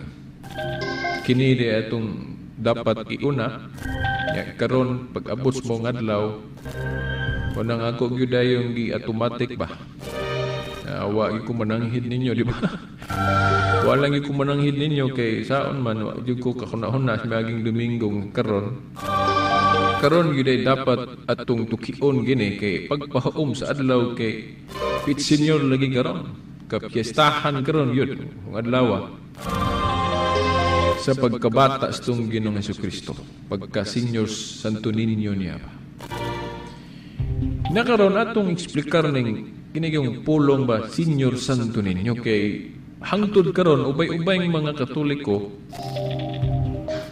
kini di atong dapat iuna ya, karon pag-abot sa mong adlaw unang ako gyud dayon gi automatic ba. Wa gyud ko mananghid ninyo di ba? Wala gyud ko mananghid ninyo kay saon man wa gyud ko kahuna-huna sa miaging Domingo karon. Karon gyud ay dapat atong tukion gini kay pagpahaom sa adlaw kay Pit Senior lagi karon. Kapiestahan karon yun kung adlaw sa pagkabata sa itong Ginoong Hesukristo, pagka Senior Santo Niño niya ba. Nakaroon atong eksplikar ning kini yung pulong ba Senior Santo Niño kay hangtod karon ubay-ubay mga Katoliko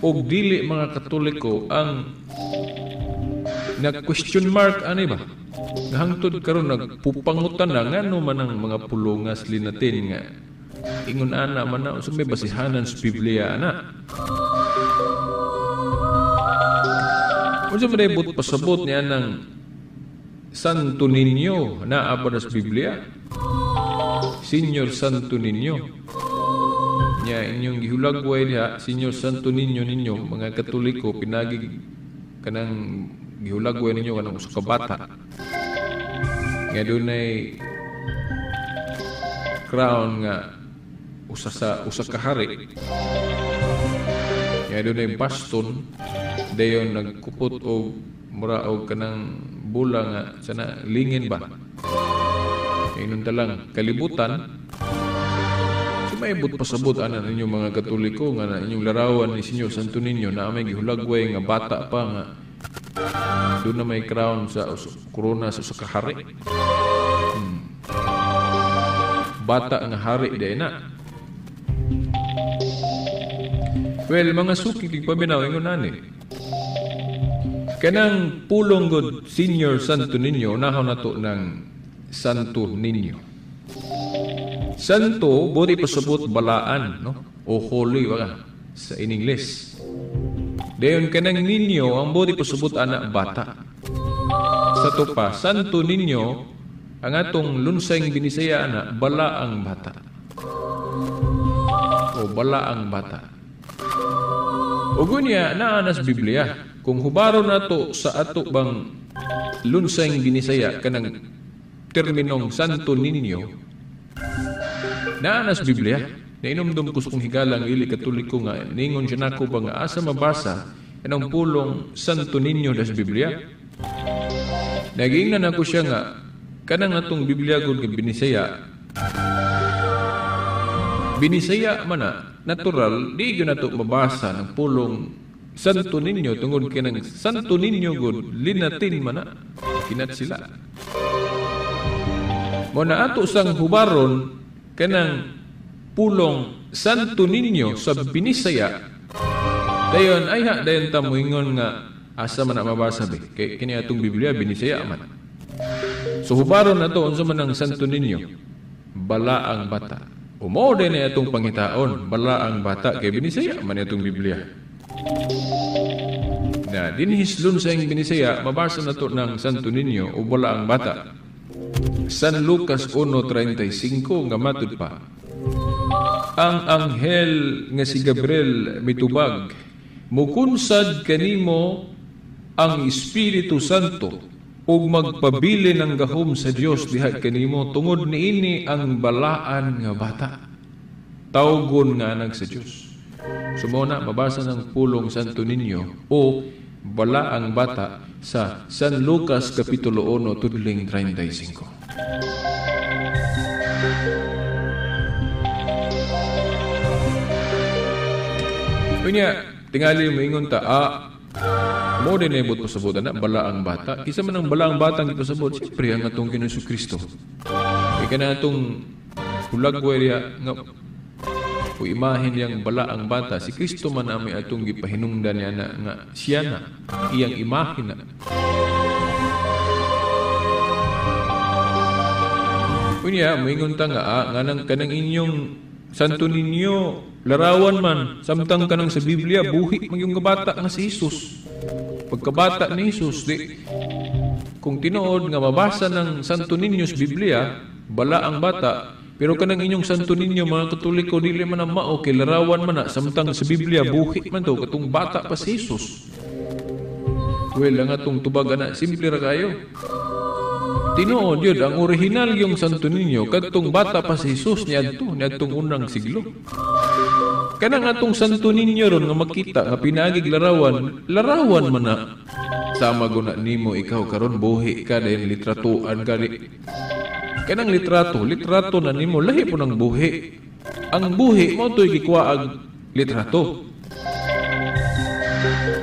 og dili mga Katoliko ang nag-question mark ani ba? Hangtod karon nagpupangutan na ngano man ang mga pulongas linatin nga ingon ana man na unsa may basihanan sa Biblia ana. Unsa man but pasabot niya ng Santo Niño naa ba sa Biblia? Senior Santo Niño. Nya inyong gihulagway diha Senior Santo Niño ninyo mga Katoliko pinagi kanang gihulagway ninyo kanang usa ka bata nga dunay crown nga usa sa usa ka hari. Nga dunay baston dayon nagkupot og mura og kanang bula nga sana lingin ba. Ingon ta lang kalibutan. So maibot pasabot ana ninyo mga Katoliko nga na inyong larawan ni Senior Santo Niño na may gihulagway nga bata pa nga doon na may crown sa corona sa usa ka hari. Bata nga hari day na. Well, mga suki tigpaminaw ingon ani. Kanang pulong god Senior Santo Niño unahon nato ng Santo Niño. Santo bori pasabot balaan, no? O holy ba sa in English. Dayon kanang ninyo ang bori pasabot ana bata. Sa to pa Santo Niño ang atong lunsayng Binisaya ana balaang bata. O balaang bata. Ug unya naa na sa Biblia. Kung hubaro nato sa ato bang lunsayng Binisaya kanang terminong Santo Niño naa na sa Biblia. Nainomdom ko sa kong higalang ili Katoliko nga ningon siya nako ba nga asa mabasa anong pulong Santo Niño sa Biblia. Nagingnan ako siya nga kanang atong Biblia gud nga Binisaya. Binisaya man na natural di gyud nato mabasa ng pulong Santo Niño tungod kay nang Santo Niño gud linatin man na kinat sila. Mo na ato sang hubaron kanang pulong Santo Niño sa Binisaya. Dayon ay ha dayon ta moingon nga asa man na mabasa be kay kini atong Biblia Binisaya man. So hubaron nato unsa man ang Santo Niño? Balaang bata. O mao din atong pangitaon balaang bata kay Binisaya man atong Biblia. Na dinhislon sa iyang Binisaya mabasa nato ng Santo Niño o balaang bata. San Lucas 1:35 nga matud pa. Ang anghel nga si Gabriel mitubag, mukunsad kanimo ang Espiritu Santo ug magpabili ng gahom sa Dios diha kanimo tungod niini ang balaan nga bata. Tawgon nga anak sa Dios. So mao na mabasa ng pulong Santo Niño o balaang bata sa San Lucas Kapitulo 1 tudling 35. Unya, tingali moingon ta, mo din ay buot pasabot ana balaang bata. Kisa man ang balaang bata ang gipasabot, siyempre ang atong Ginoong Hesukristo. Kay kana atong hulagway diha nga o imahen niyang balaang bata, si Kristo man ang may atong gipahinungdan niya na nga siya na iyang imahen na. Unya, moingon ta nga nganang kanang inyong Santo Niño larawan man samtang kanang sa Biblia buhi man yung bata nga si Jesus. Pagkabata ni Jesus di kung tinuod nga mabasa ng Santo Niño sa Biblia balaang bata, pero kanang inyong Santo Niño mga Katoliko dili man ang mao kay larawan man na samtang sa Biblia buhi man to katong bata pa si Jesus. Well, ang atong tubag ana simple ra kayo. Tinuod yun, ang original yung Santo Niño kadtong bata pa si Jesus niadto niadtong unang siglo. Kanang atong Santo Niño ron nga makita nga pinaagig larawan, larawan man na. Sama guna nimo ikaw karon buhi ka dayon litratuan ka di. Kanang litrato, litrato na nimo lahi po ng buhi. Ang buhi mo to'y gikuha ang litrato.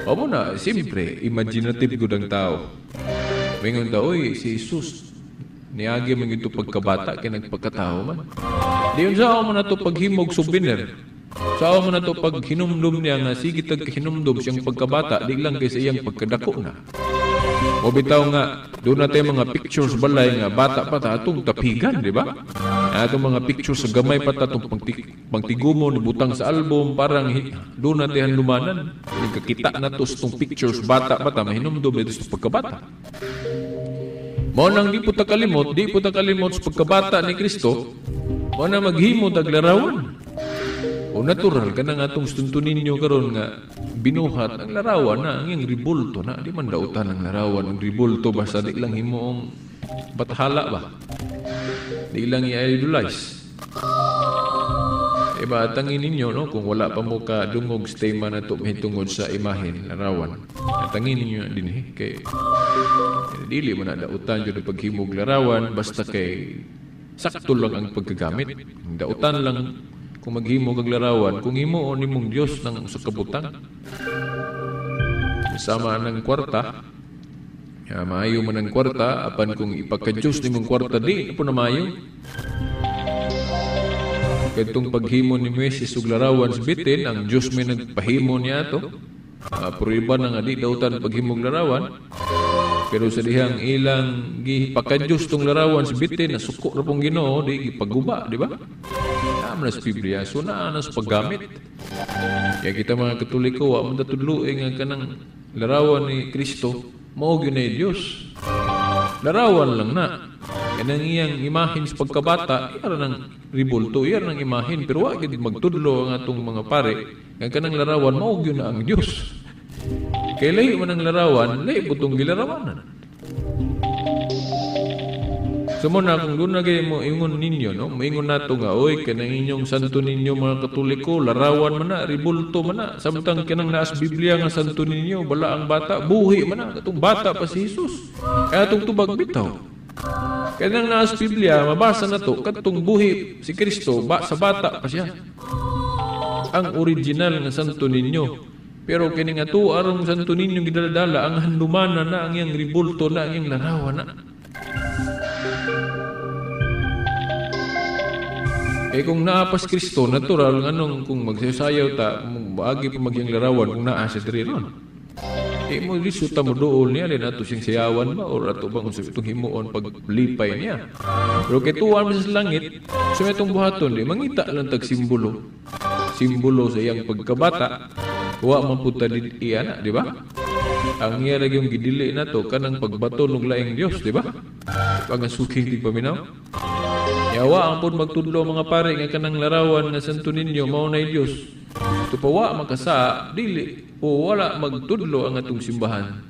O mo na, siyempre, imaginative gud ang tao. Mingon ta, oy, si Jesus, niagi man gyud pagkabata kay nagpagkatao man. Diyon sa mo na to paghimog souvenir. Sa mo na to paghinumdum niya nga sige tag kahinumdum siyang pagkabata, di lang kay sa iyang pagkadako na. O bitaw nga, doon na tayo mga pictures balay nga bata pa ta atong tapigan, di ba? Atong mga pictures sa gamay pa ta atong pangtigumo ni butang sa album, parang doon na tayo handumanan. Nagkakita na to sa itong pictures bata pa ta, mahinumdum ito sa pagkabata. Mao nang di po ta kalimot, di po ta kalimot sa pagkabata ni Kristo, mao na maghimo tag larawan. O natural ka na nga itong stunto ninyo karon nga binuhat ang larawan na, ang iyang ribulto na, di man dautan ang larawan, ang ribulto basta di lang himuong bathala ba? Di lang i-idolize. Iba, tangin ninyo, no? Kung wala pa mo ka dungog sa tema na ito mahitungod sa imahen, larawan. Tangin ninyo din eh. Kay, dili mo na dautan yun ang paghimog larawan, basta kay sakto lang ang pagkagamit. Dautan lang kung maghimog ang larawan, kung himuon nimong Diyos ng sa kabutang. Sama ng kwarta, ya, maayo man ang kwarta, apan kung ipagka-Diyos nimong kwarta, di na po na maayo. Katong paghimo ni Moises og larawan sa bitin, ang Diyos may nagpahimo niya ato. Prueba na nga di dautan paghimog larawan. Pero sa dihang ilang gipaka-Diyos tong larawan sa bitin, nasuko ra pong Ginoo, di gipaguba, di ba? Naman sa Biblia, so naa na sa paggamit. Kaya kita mga Katoliko, wa man tatudloe nga kanang larawan ni Kristo, mao gyud na Diyos. Larawan lang na. Kanang iyang imahin sa pagkabata, iyara ng ribulto, iyara ng imahin, pero wa gyud magtudlo ang atong mga pare nga kanang larawan mao gyud na ang Dios. Kay lahi man ang larawan, lahi po tong gilarawanan. So mo na, kung doon na kayo mo ingon ninyo, no? Moingon nato nga, oy, kanang inyong santo ninyo mga Katoliko, larawan man na, ribulto man na, samtang kanang naas Biblia nga santo ninyo, bala ang bata, buhi man na, katong bata pa si Jesus. Kaya atong tubag bitaw. Kanang naas Biblia, mabasa na to, katong buhi si Kristo, ba, sa bata pa siya. Ang original nga santo ninyo. Pero kini nga to, arong santo ninyo gidaladala, ang handumana na, ang iyang ribulto na, ang iyang larawan na. Eh kung naapas Kristo, natural, anong kung magsayaw ta, maagi pa magyang larawan kung naa siya diri ron. Eh mo lisuta mo dool niya, alin ato siyang sayawan ba, or ato bang kung itong himuon paglipay niya. Pero kay tuwan mo sa langit, so may itong buhaton, di mangita lang tag simbolo. Simbolo sa iyang pagkabata, wa man po ta iya na, di ba? Ang iya lagi yung gidili na to, kanang pagbato ng laing Diyos, di ba? Pagasuking tigpaminaw. Yawa ang pud magtudlo mga pare nga kanang larawan nga santo ninyo mao nay Dios. Tupawa makasa dili o wala magtudlo ang atong simbahan.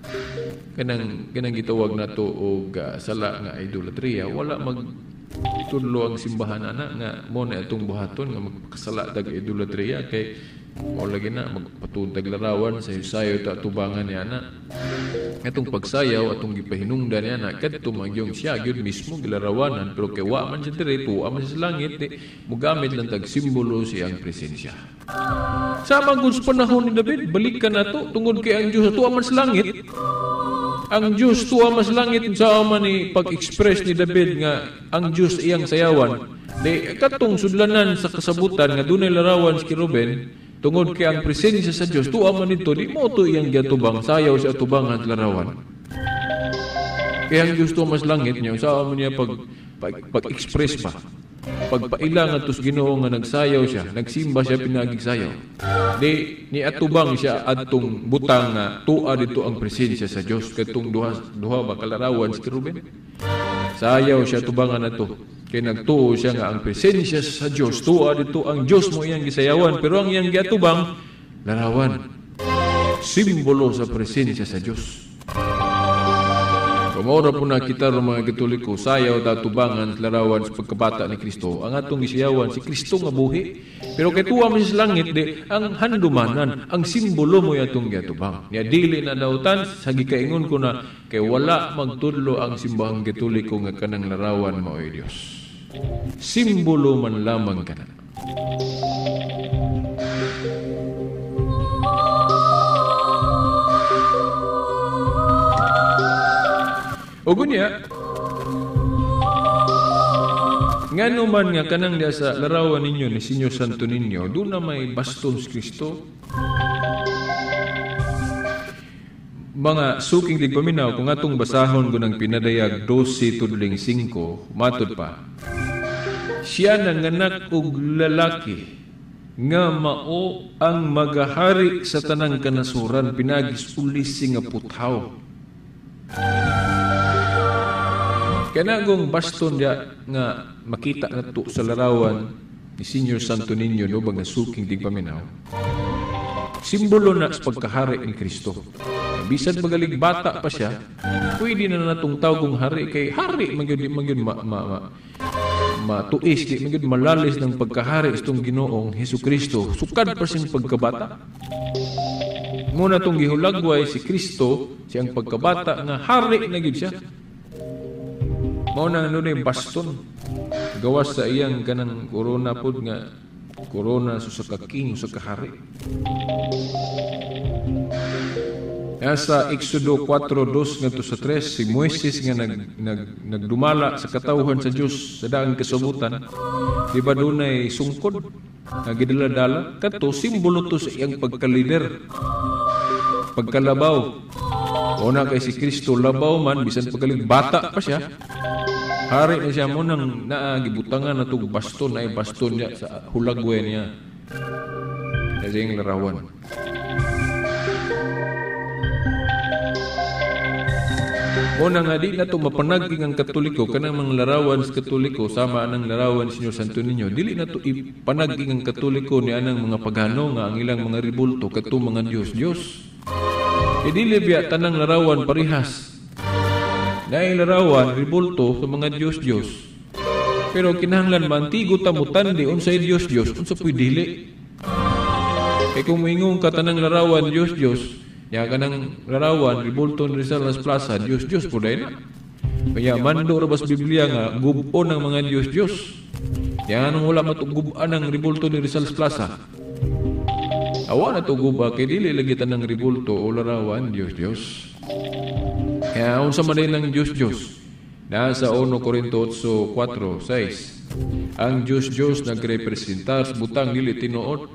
Kanang kanang gitawag nato og sala nga idolatria, wala magtudlo ang simbahan ana nga mo na atong buhaton nga magpakasala tag idolatria kay mao lagi na magpatud tag larawan sayo-sayo ta tubangan niya na. Atong pagsayaw atong gipahinungdan niya na kadto magyong siya gyud mismo gilarawanan pero kay wa man siya diri tuwa man siya sa langit di mogamit lang tag simbolo siyang presensya. Sama gud sa panahon ni David, balikan nato tungod kay ang Dios tuwa man sa langit. Ang Dios tuwa man sa langit sa man ni pag-express ni David nga ang Dios iyang sayawan. Di katong sudlanan sa kasabutan nga dunay larawan si Kerubin tungod kay ang presensya sa Dios tuwa man nito di mo to iyang giatubang sayaw sa atubangan at larawan. Kaya ang Dios tuwa mas langit niya sa man niya pag-express pa. Pagpaila nga tos Ginoo nga nagsayaw siya, nagsimba siya pinagig sayaw. Di ni atubang siya adtong butang nga tuwa dito ang presensya sa Dios kadtong duha ba kalarawan si Kerubin. Sayaw siya tubangan nato. Kay nagtuo siya nga ang presensya sa Dios tuwa dito ang Dios mo iyang gisayawan pero ang iyang giatubang larawan. Simbolo sa presensya sa Dios. So mao po na kita ro mga Katoliko, sayaw tatubangan sa larawan sa pagkabata ni Kristo. Ang atong gisayawan si Kristo nga buhi. Pero kay tuwa man sa langit di ang handumanan, ang simbolo mo atong giatubang. Nya dili na dautan sa gikaingon ko na kay wala magtudlo ang simbahang Katoliko nga kanang larawan maoy Dios. Simbolo man lamang kana. O gunya, ngano man nga kanang diya sa larawan ninyo ni Senyor Santo Niño, doon na may baston si Kristo. Mga suking tigpaminaw, kung atong basahon ko ng pinadayag 12:5, matod pa. Siya nanganak og lalaki nga mao ang magahari sa tanang kanasuran, pinagis ulisi nga puthaw. Kanagong baston diya nga makita nato sa larawan ni Senyor Santo Niño, no, mga suking tigpaminaw, simbolo na sa pagkahari ni Kristo. Bisan magaling bata pa siya, pwede na natong tawgong hari kay hari magyud magyud matuis, di magyud malalis ng pagkahari itong Ginoong Hesukristo. Sukad pa siyang pagkabata. Muna tong gihulagway si Kristo siyang pagkabata nga hari na gyud siya. Mao na ano baston gawas sa iyang kanang corona pod nga corona sa ka king sa kahari. Sa Exodo 4:2 ngadto sa 3, si Moises nga nagdumala sa katawhan sa Dios sa daang kasubutan, di ba dunay sungkod nga gidala-dala kadto simbolo to sa iyang pagkalider, pagkalabaw. Una kay si Kristo labaw man bisan pagaling bata pa siya. Hari na siya mo nang naagibutangan na itong baston, ay baston niya sa hulagwe niya. Kasi yung larawan. Una nga di na ito mapanaging ang Katoliko, kanang mga larawan sa Katoliko, sama anang larawan ni Senyor Santo Niño, dili na ito ipanaging ang Katoliko ni anang mga pagano nga ang ilang mga ribulto, kato mga Diyos-Diyos. E dili biya tanang larawan parihas. Naay larawan ribulto sa mga Diyos-Diyos. Pero kinahanglan mantigo ta mutandi unsay Diyos-Diyos, unsa puy dili. Kay kung moingon ka tanang larawan Diyos-Diyos, nya kanang larawan ribulto ni Rizal Las Plaza, Diyos-Diyos po dahil na. Kaya mando ra bas Biblia nga gub-on ang mga Diyos-Diyos. Nya anong wala matugub-an ang ribulto ni Rizal Plaza? Awa na to guba kay dili lagi tanang ribulto o larawan Diyos-Diyos. Kaya unsa man din ang Diyos-Diyos? Nasa 1 Corinto 8:4-6. Ang Diyos-Diyos nagrepresentar sa butang dili tinuod.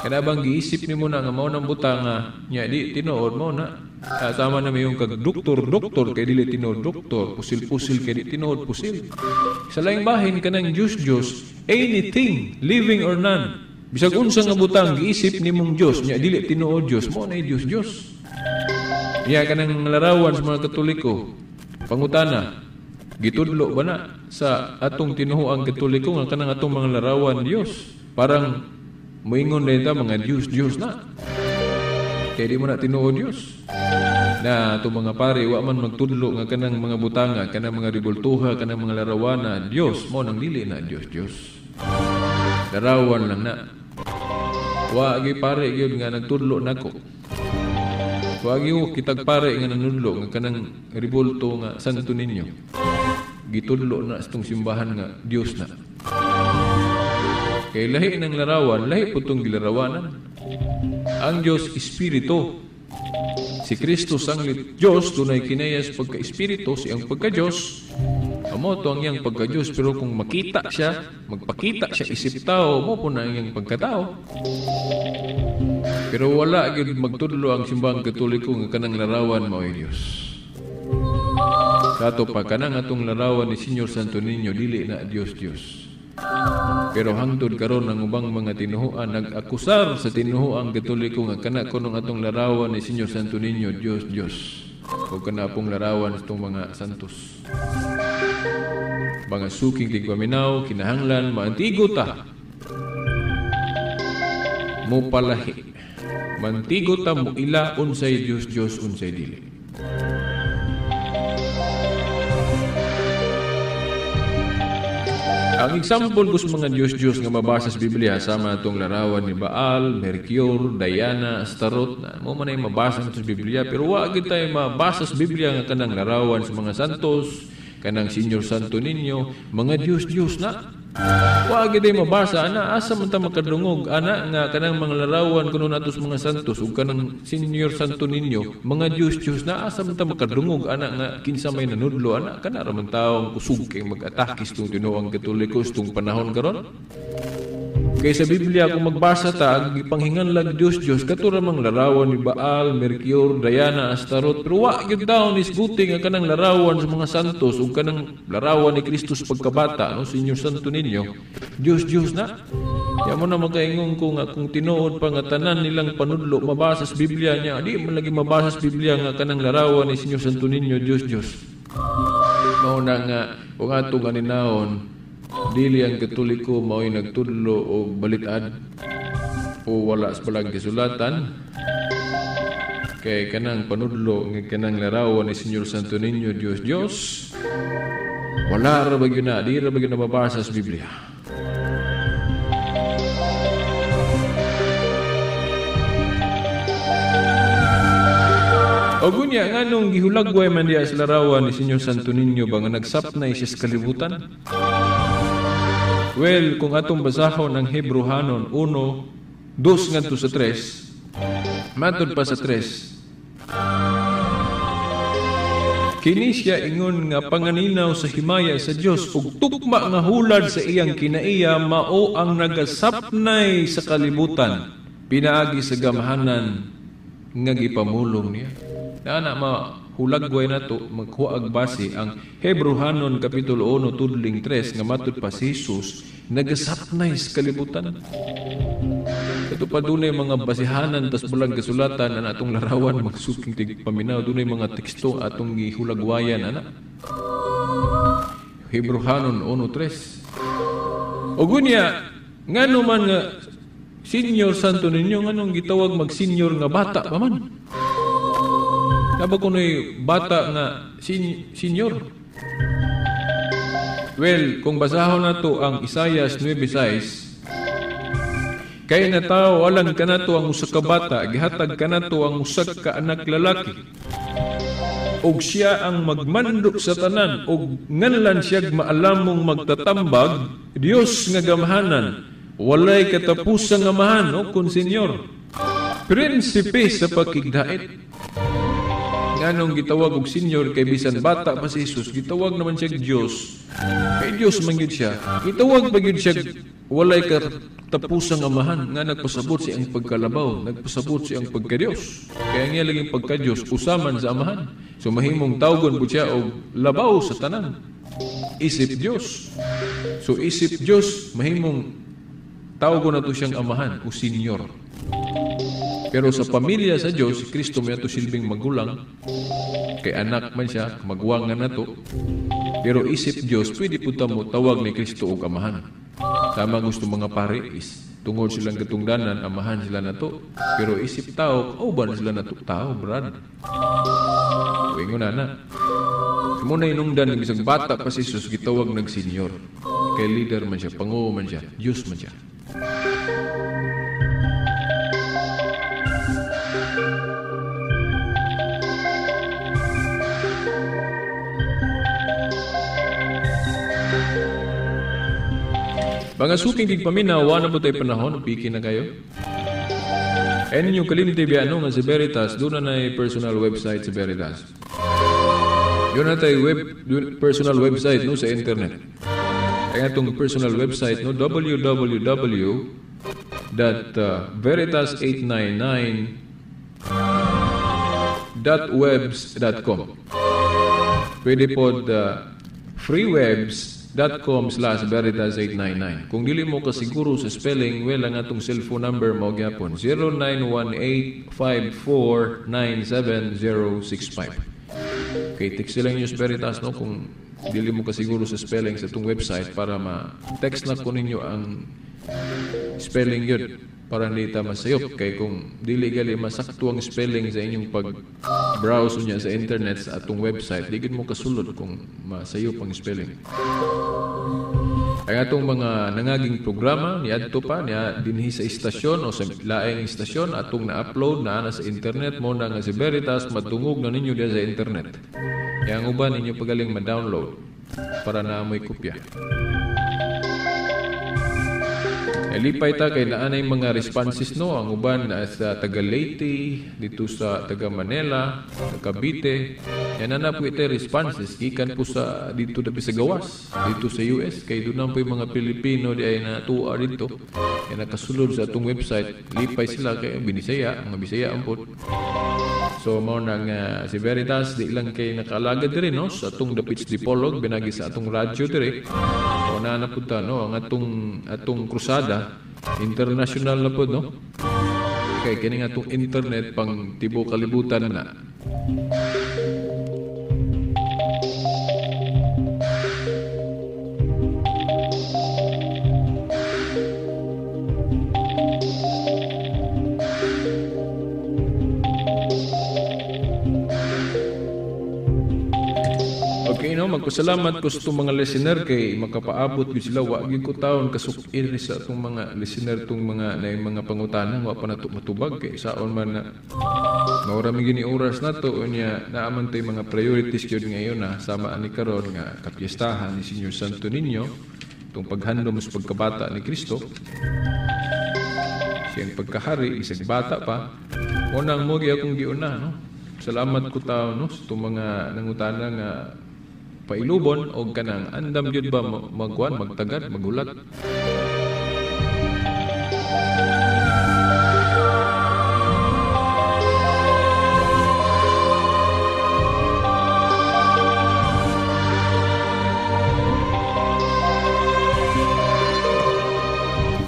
Kana bang giisip nimo na nga mao nang butang nga nya di tinuod mao na. Sama na mayong kag doktor kay dili tinuod doktor, pusil-pusil kay di tinuod pusil. Sa laing bahin kanang Diyos-Diyos, anything living or none. Bisag unsa nga butang giisip nimong Dios nya dili tinuod Dios, mao na Dios Dios. Nya kanang larawan sa mga Katoliko, pangutana, gitudlo ba na sa atong tinuoang Katoliko nga kanang atong mga larawan Dios? Parang moingon na ita mga Dios Dios na. Kay di mo na tinuod Dios. Na atong mga pare wa man magtudlo nga kanang mga butanga, kanang mga ribultuha, kanang mga larawana Dios, mao nang dili na Dios Dios. Larawan lang na. Wa gi pare gyud nga nagtudlo nako. Wa gi kitag pare nga nanudlo nga kanang ribulto nga Santo Niño. Gitudlo na sa tong simbahan nga Dios na. Kay lahi ng larawan, lahi po tong gilarawanan. Ang Dios espiritu. Si Kristo sanglit Dios dunay kinayas pagka-espiritu, siyang pagka-Dios. Amo to ang iyang pagka-Diyos, pero kung makita siya, magpakita siya isip tao, mo po na ang iyang pagkatao. Pero wala gyud magtudlo ang simbahang Katoliko nga kanang larawan mao'y Dios. Kato pa kanang atong larawan ni Senyor Santo Niño dili na Dios Dios. Pero hangtod karon ang ubang mga tinuhuan nag-akusar sa tinuhuang Katoliko nga kana kunong atong larawan ni Senyor Santo Niño Dios Dios. O kana pong larawan sa itong mga santos. Mga suking tigpaminaw, kinahanglan, maantigo ta. Mo palahi. Mantigo ta mo ila unsay Dios Dios unsay dili. Ang example ko sa mga Diyos-Diyos nga mabasa sa Biblia sama atong larawan ni Baal, Mercure, Diana, Astaroth, na mo man ay mabasa sa Biblia, pero wa gyud tayo mabasa sa Biblia nga kanang larawan sa mga santos, kanang Senyor Santo Niño, mga Diyos-Diyos na. Wa gyud ay mabasa ana, asa man ta makadungog ana nga kanang mga larawan kuno nato sa mga santos ug kanang Senyor Santo Niño, mga Diyos-Diyos na, asa man ta makadungog ana nga kinsa may nanudlo ana, kana ra man taong kusog kay mag-atake sa tinuoang Katoliko sa panahon karon. Kay sa Biblia kung magbasa ta ang gipanghinganlag Diyos-Diyos kato ra mang larawan ni Baal, Mercure, Diana, Astaroth, pero wa gyud taon isguti nga kanang larawan sa mga santos ug kanang larawan ni Kristus pagkabata, no, Senyor Santo Niño, Diyos-Diyos na. Ya mo na makaingon ko nga kung tinuod pa nga tanan nilang panudlo mabasa sa Biblia niya, di man lagi mabasa sa Biblia nga kanang larawan ni Senyor Santo Niño, Diyos-Diyos. Mao na nga kung atong aninahon, dili ang Katoliko mao'y nagtudlo og balitad o wala sa balang kasulatan, kay kanang panudlo nga kanang larawan ni Senyor Santo Niño, Diyos Diyos, wala ra ba gyud na, di ra ba gyud mabasa sa Biblia. O gunya, nganong gihulagway man diya sa larawan ni Senyor Santo Niño ba nga nagsapnay siya sa kalibutan? Well, kung atong basahon ang Hebrehanon 1, 2 ngadto sa 3, matod pa sa 3, kini siya ingon nga panganinaw sa himaya sa Dios ug tukma nga hulad sa iyang kinaiya mao ang nagasapnay sa kalibutan pinaagi sa gamhanan nga gipamulong niya. Ana mahulagway nato maghuag base ang Hebrehanon kapitulo 1 tudling 3 nga matud pa si Jesus nagasapnay sa kalibutan. Ito pa dunay mga basihanan tas bulag kasulatan ana atong larawan magsuking tig paminaw, dunay mga teksto atong gihulagwayan ana. Hebrehanon 1:3. O gunya ngano man nga Senyor Santo Niño, nganong gitawag mag senior nga bata pa man? Naba kuno'y bata nga senior. Well, kung basahon na to ang Isaias 9:6, kay na tao alang kanato ang usa ka bata, gihatag kanato ang usa ka anak lalaki. Og siya ang magmando sa tanan, og nganlan siya maalamong magtatambag, Dios nga gamhanan, walay katapusang amahan, o kun senyor, prinsipe sa pakigdait. Nganong gitawag og senyor kay bisan bata pa si Jesus, gitawag naman siya Dios. Kay Dios man gyud siya. Gitawag pa gyud siya walay katapusang amahan nga nagpasabot siya ang pagkalabaw, nagpasabot siya ang pagka-Dios. Kaya nga laging pagka-Dios usaman sa amahan. So mahimong tawgon po siya og labaw sa tanan. Isip Dios. So isip Dios mahimong tawgon nato siyang amahan o senyor. Pero sa pamilya sa Dios, si Kristo may ato silbing magulang, kay anak man siya, maguwang nga nato. Pero isip Dios, pwede po mo tawag ni Kristo og amahan. Tama gusto mga pare is tungod silang katungdanan, amahan sila nato. Pero isip tao, kauban sila nato tao, brad. Wingon na na. Muna inungdan ng isang bata pa si Jesus, gitawag nag senyor. Kay leader man siya, panguo man siya, Dios man siya. Mga suking tigpaminaw, wala po tayo panahon, piki na kayo. And yung kalimti biya, no, nga sa Veritas, doon na na personal website sa Veritas. Doon na tayo web, personal website, no, sa internet. Kaya itong personal website, no, www.veritas899.webs.com. Pwede po freewebs.com/veritas899. Kung dili mo kasiguro sa spelling, well, ang atong cellphone number mao gyapon 0918-5497065. Okay, text lang niyo sa Veritas, no, kung dili mo kasiguro sa spelling sa itong website para ma-text na ko ninyo ang spelling yun. Para hindi ta masayop kay kung dili gali masakto ang spelling sa inyong pag-browse niya sa internet sa atong website, di gid mo kasulod kung masayop ang spelling. Ang atong mga nangaging programa niadto pa niya dinhi sa istasyon o sa laing istasyon atong na-upload na ana sa internet mo na nga si Veritas madungog na ninyo diya sa internet. Kaya ang uban ninyo pagaling ma-download para na amoy kopya. Lipay ta kay naanay mga responses no ang uban na sa taga Leyte, dito sa taga Manila, taga Cavite. Yan na po ito responses gikan po sa dito dapi sa gawas, dito sa US kay doon po yung mga Pilipino di ay natuwa dito. Yan nakasulod sa atong website. Lipay sila kay Binisaya, mga Bisaya ang po. So mao nang si Veritas di lang kay nakaalaga diri no sa atong dapit Dipolog binagi sa atong radyo diri. O na na pud ta no ang atong krusada international na pud no. Kay kini nga atong internet pang tibuok kalibutan na. Okay, no, magpasalamat ko sa itong mga listener kay makapaabot gyud sila. Wa gyud ko taon kasuk-ir sa itong mga listener itong mga na yung mga pangutana wa pa nato matubag kay saon man na maura mi gini oras nato unya naaman tay mga priorities gyud ngayon na sama ani karon nga kapiestahan ni Señor Santo Niño itong paghandom sa pagkabata ni Kristo siyang pagkahari isang bata pa unang mo gyud akong giuna no. Salamat ko taon no sa itong mga nangutana nga pailubon og kanang andam gyud ba magkuan magtagad magulat.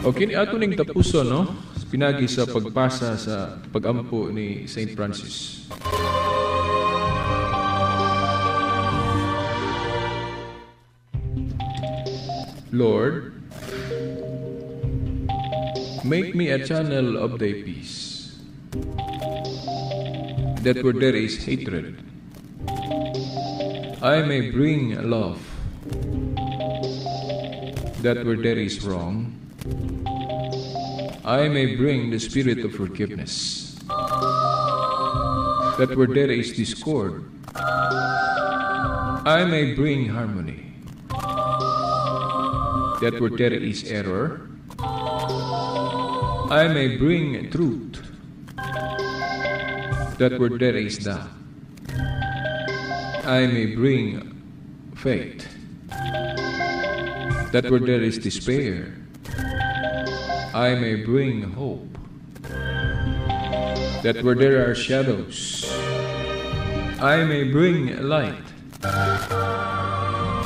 Okay, ni ato ning tapuson no pinagi sa pagbasa sa pagampo ni Saint Francis. Lord, make me a channel of thy peace, that where there is hatred, I may bring love, that where there is wrong, I may bring the spirit of forgiveness, that where there is discord, I may bring harmony, that where there is error, I may bring truth, that where there is doubt, I may bring faith, that where there is despair, I may bring hope, that where there are shadows, I may bring light,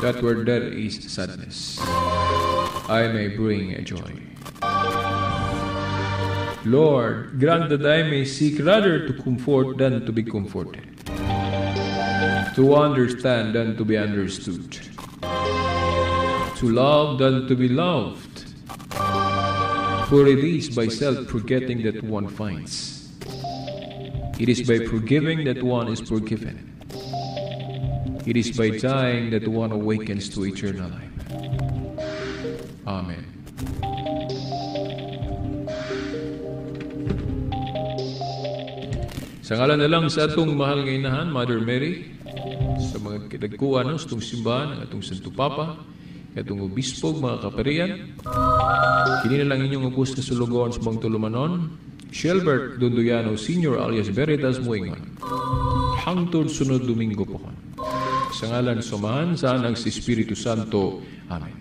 that where there is sadness, I may bring joy. Lord, grant that I may seek rather to comfort than to be comforted, to understand than to be understood, to love than to be loved. For it is by self-forgetting that one finds. It is by forgiving that one is forgiven. It is by dying that one awakens to eternal life. Amen. Sa ngalan na lang sa atong mahal nga inahan, Mother Mary, sa mga kidagkuan no, sa atong simbahan, ang atong Santo Papa, atong obispo, mga kaparian, kini na lang inyong ubos na sulugoon sa bang tulumanon, Shelbert Dondoyano Sr. alias Veritas Muingon. Hangtod sunod Domingo po. Sa ngalan sa Amahan, sa Anak, sa Espiritu Santo. Amen.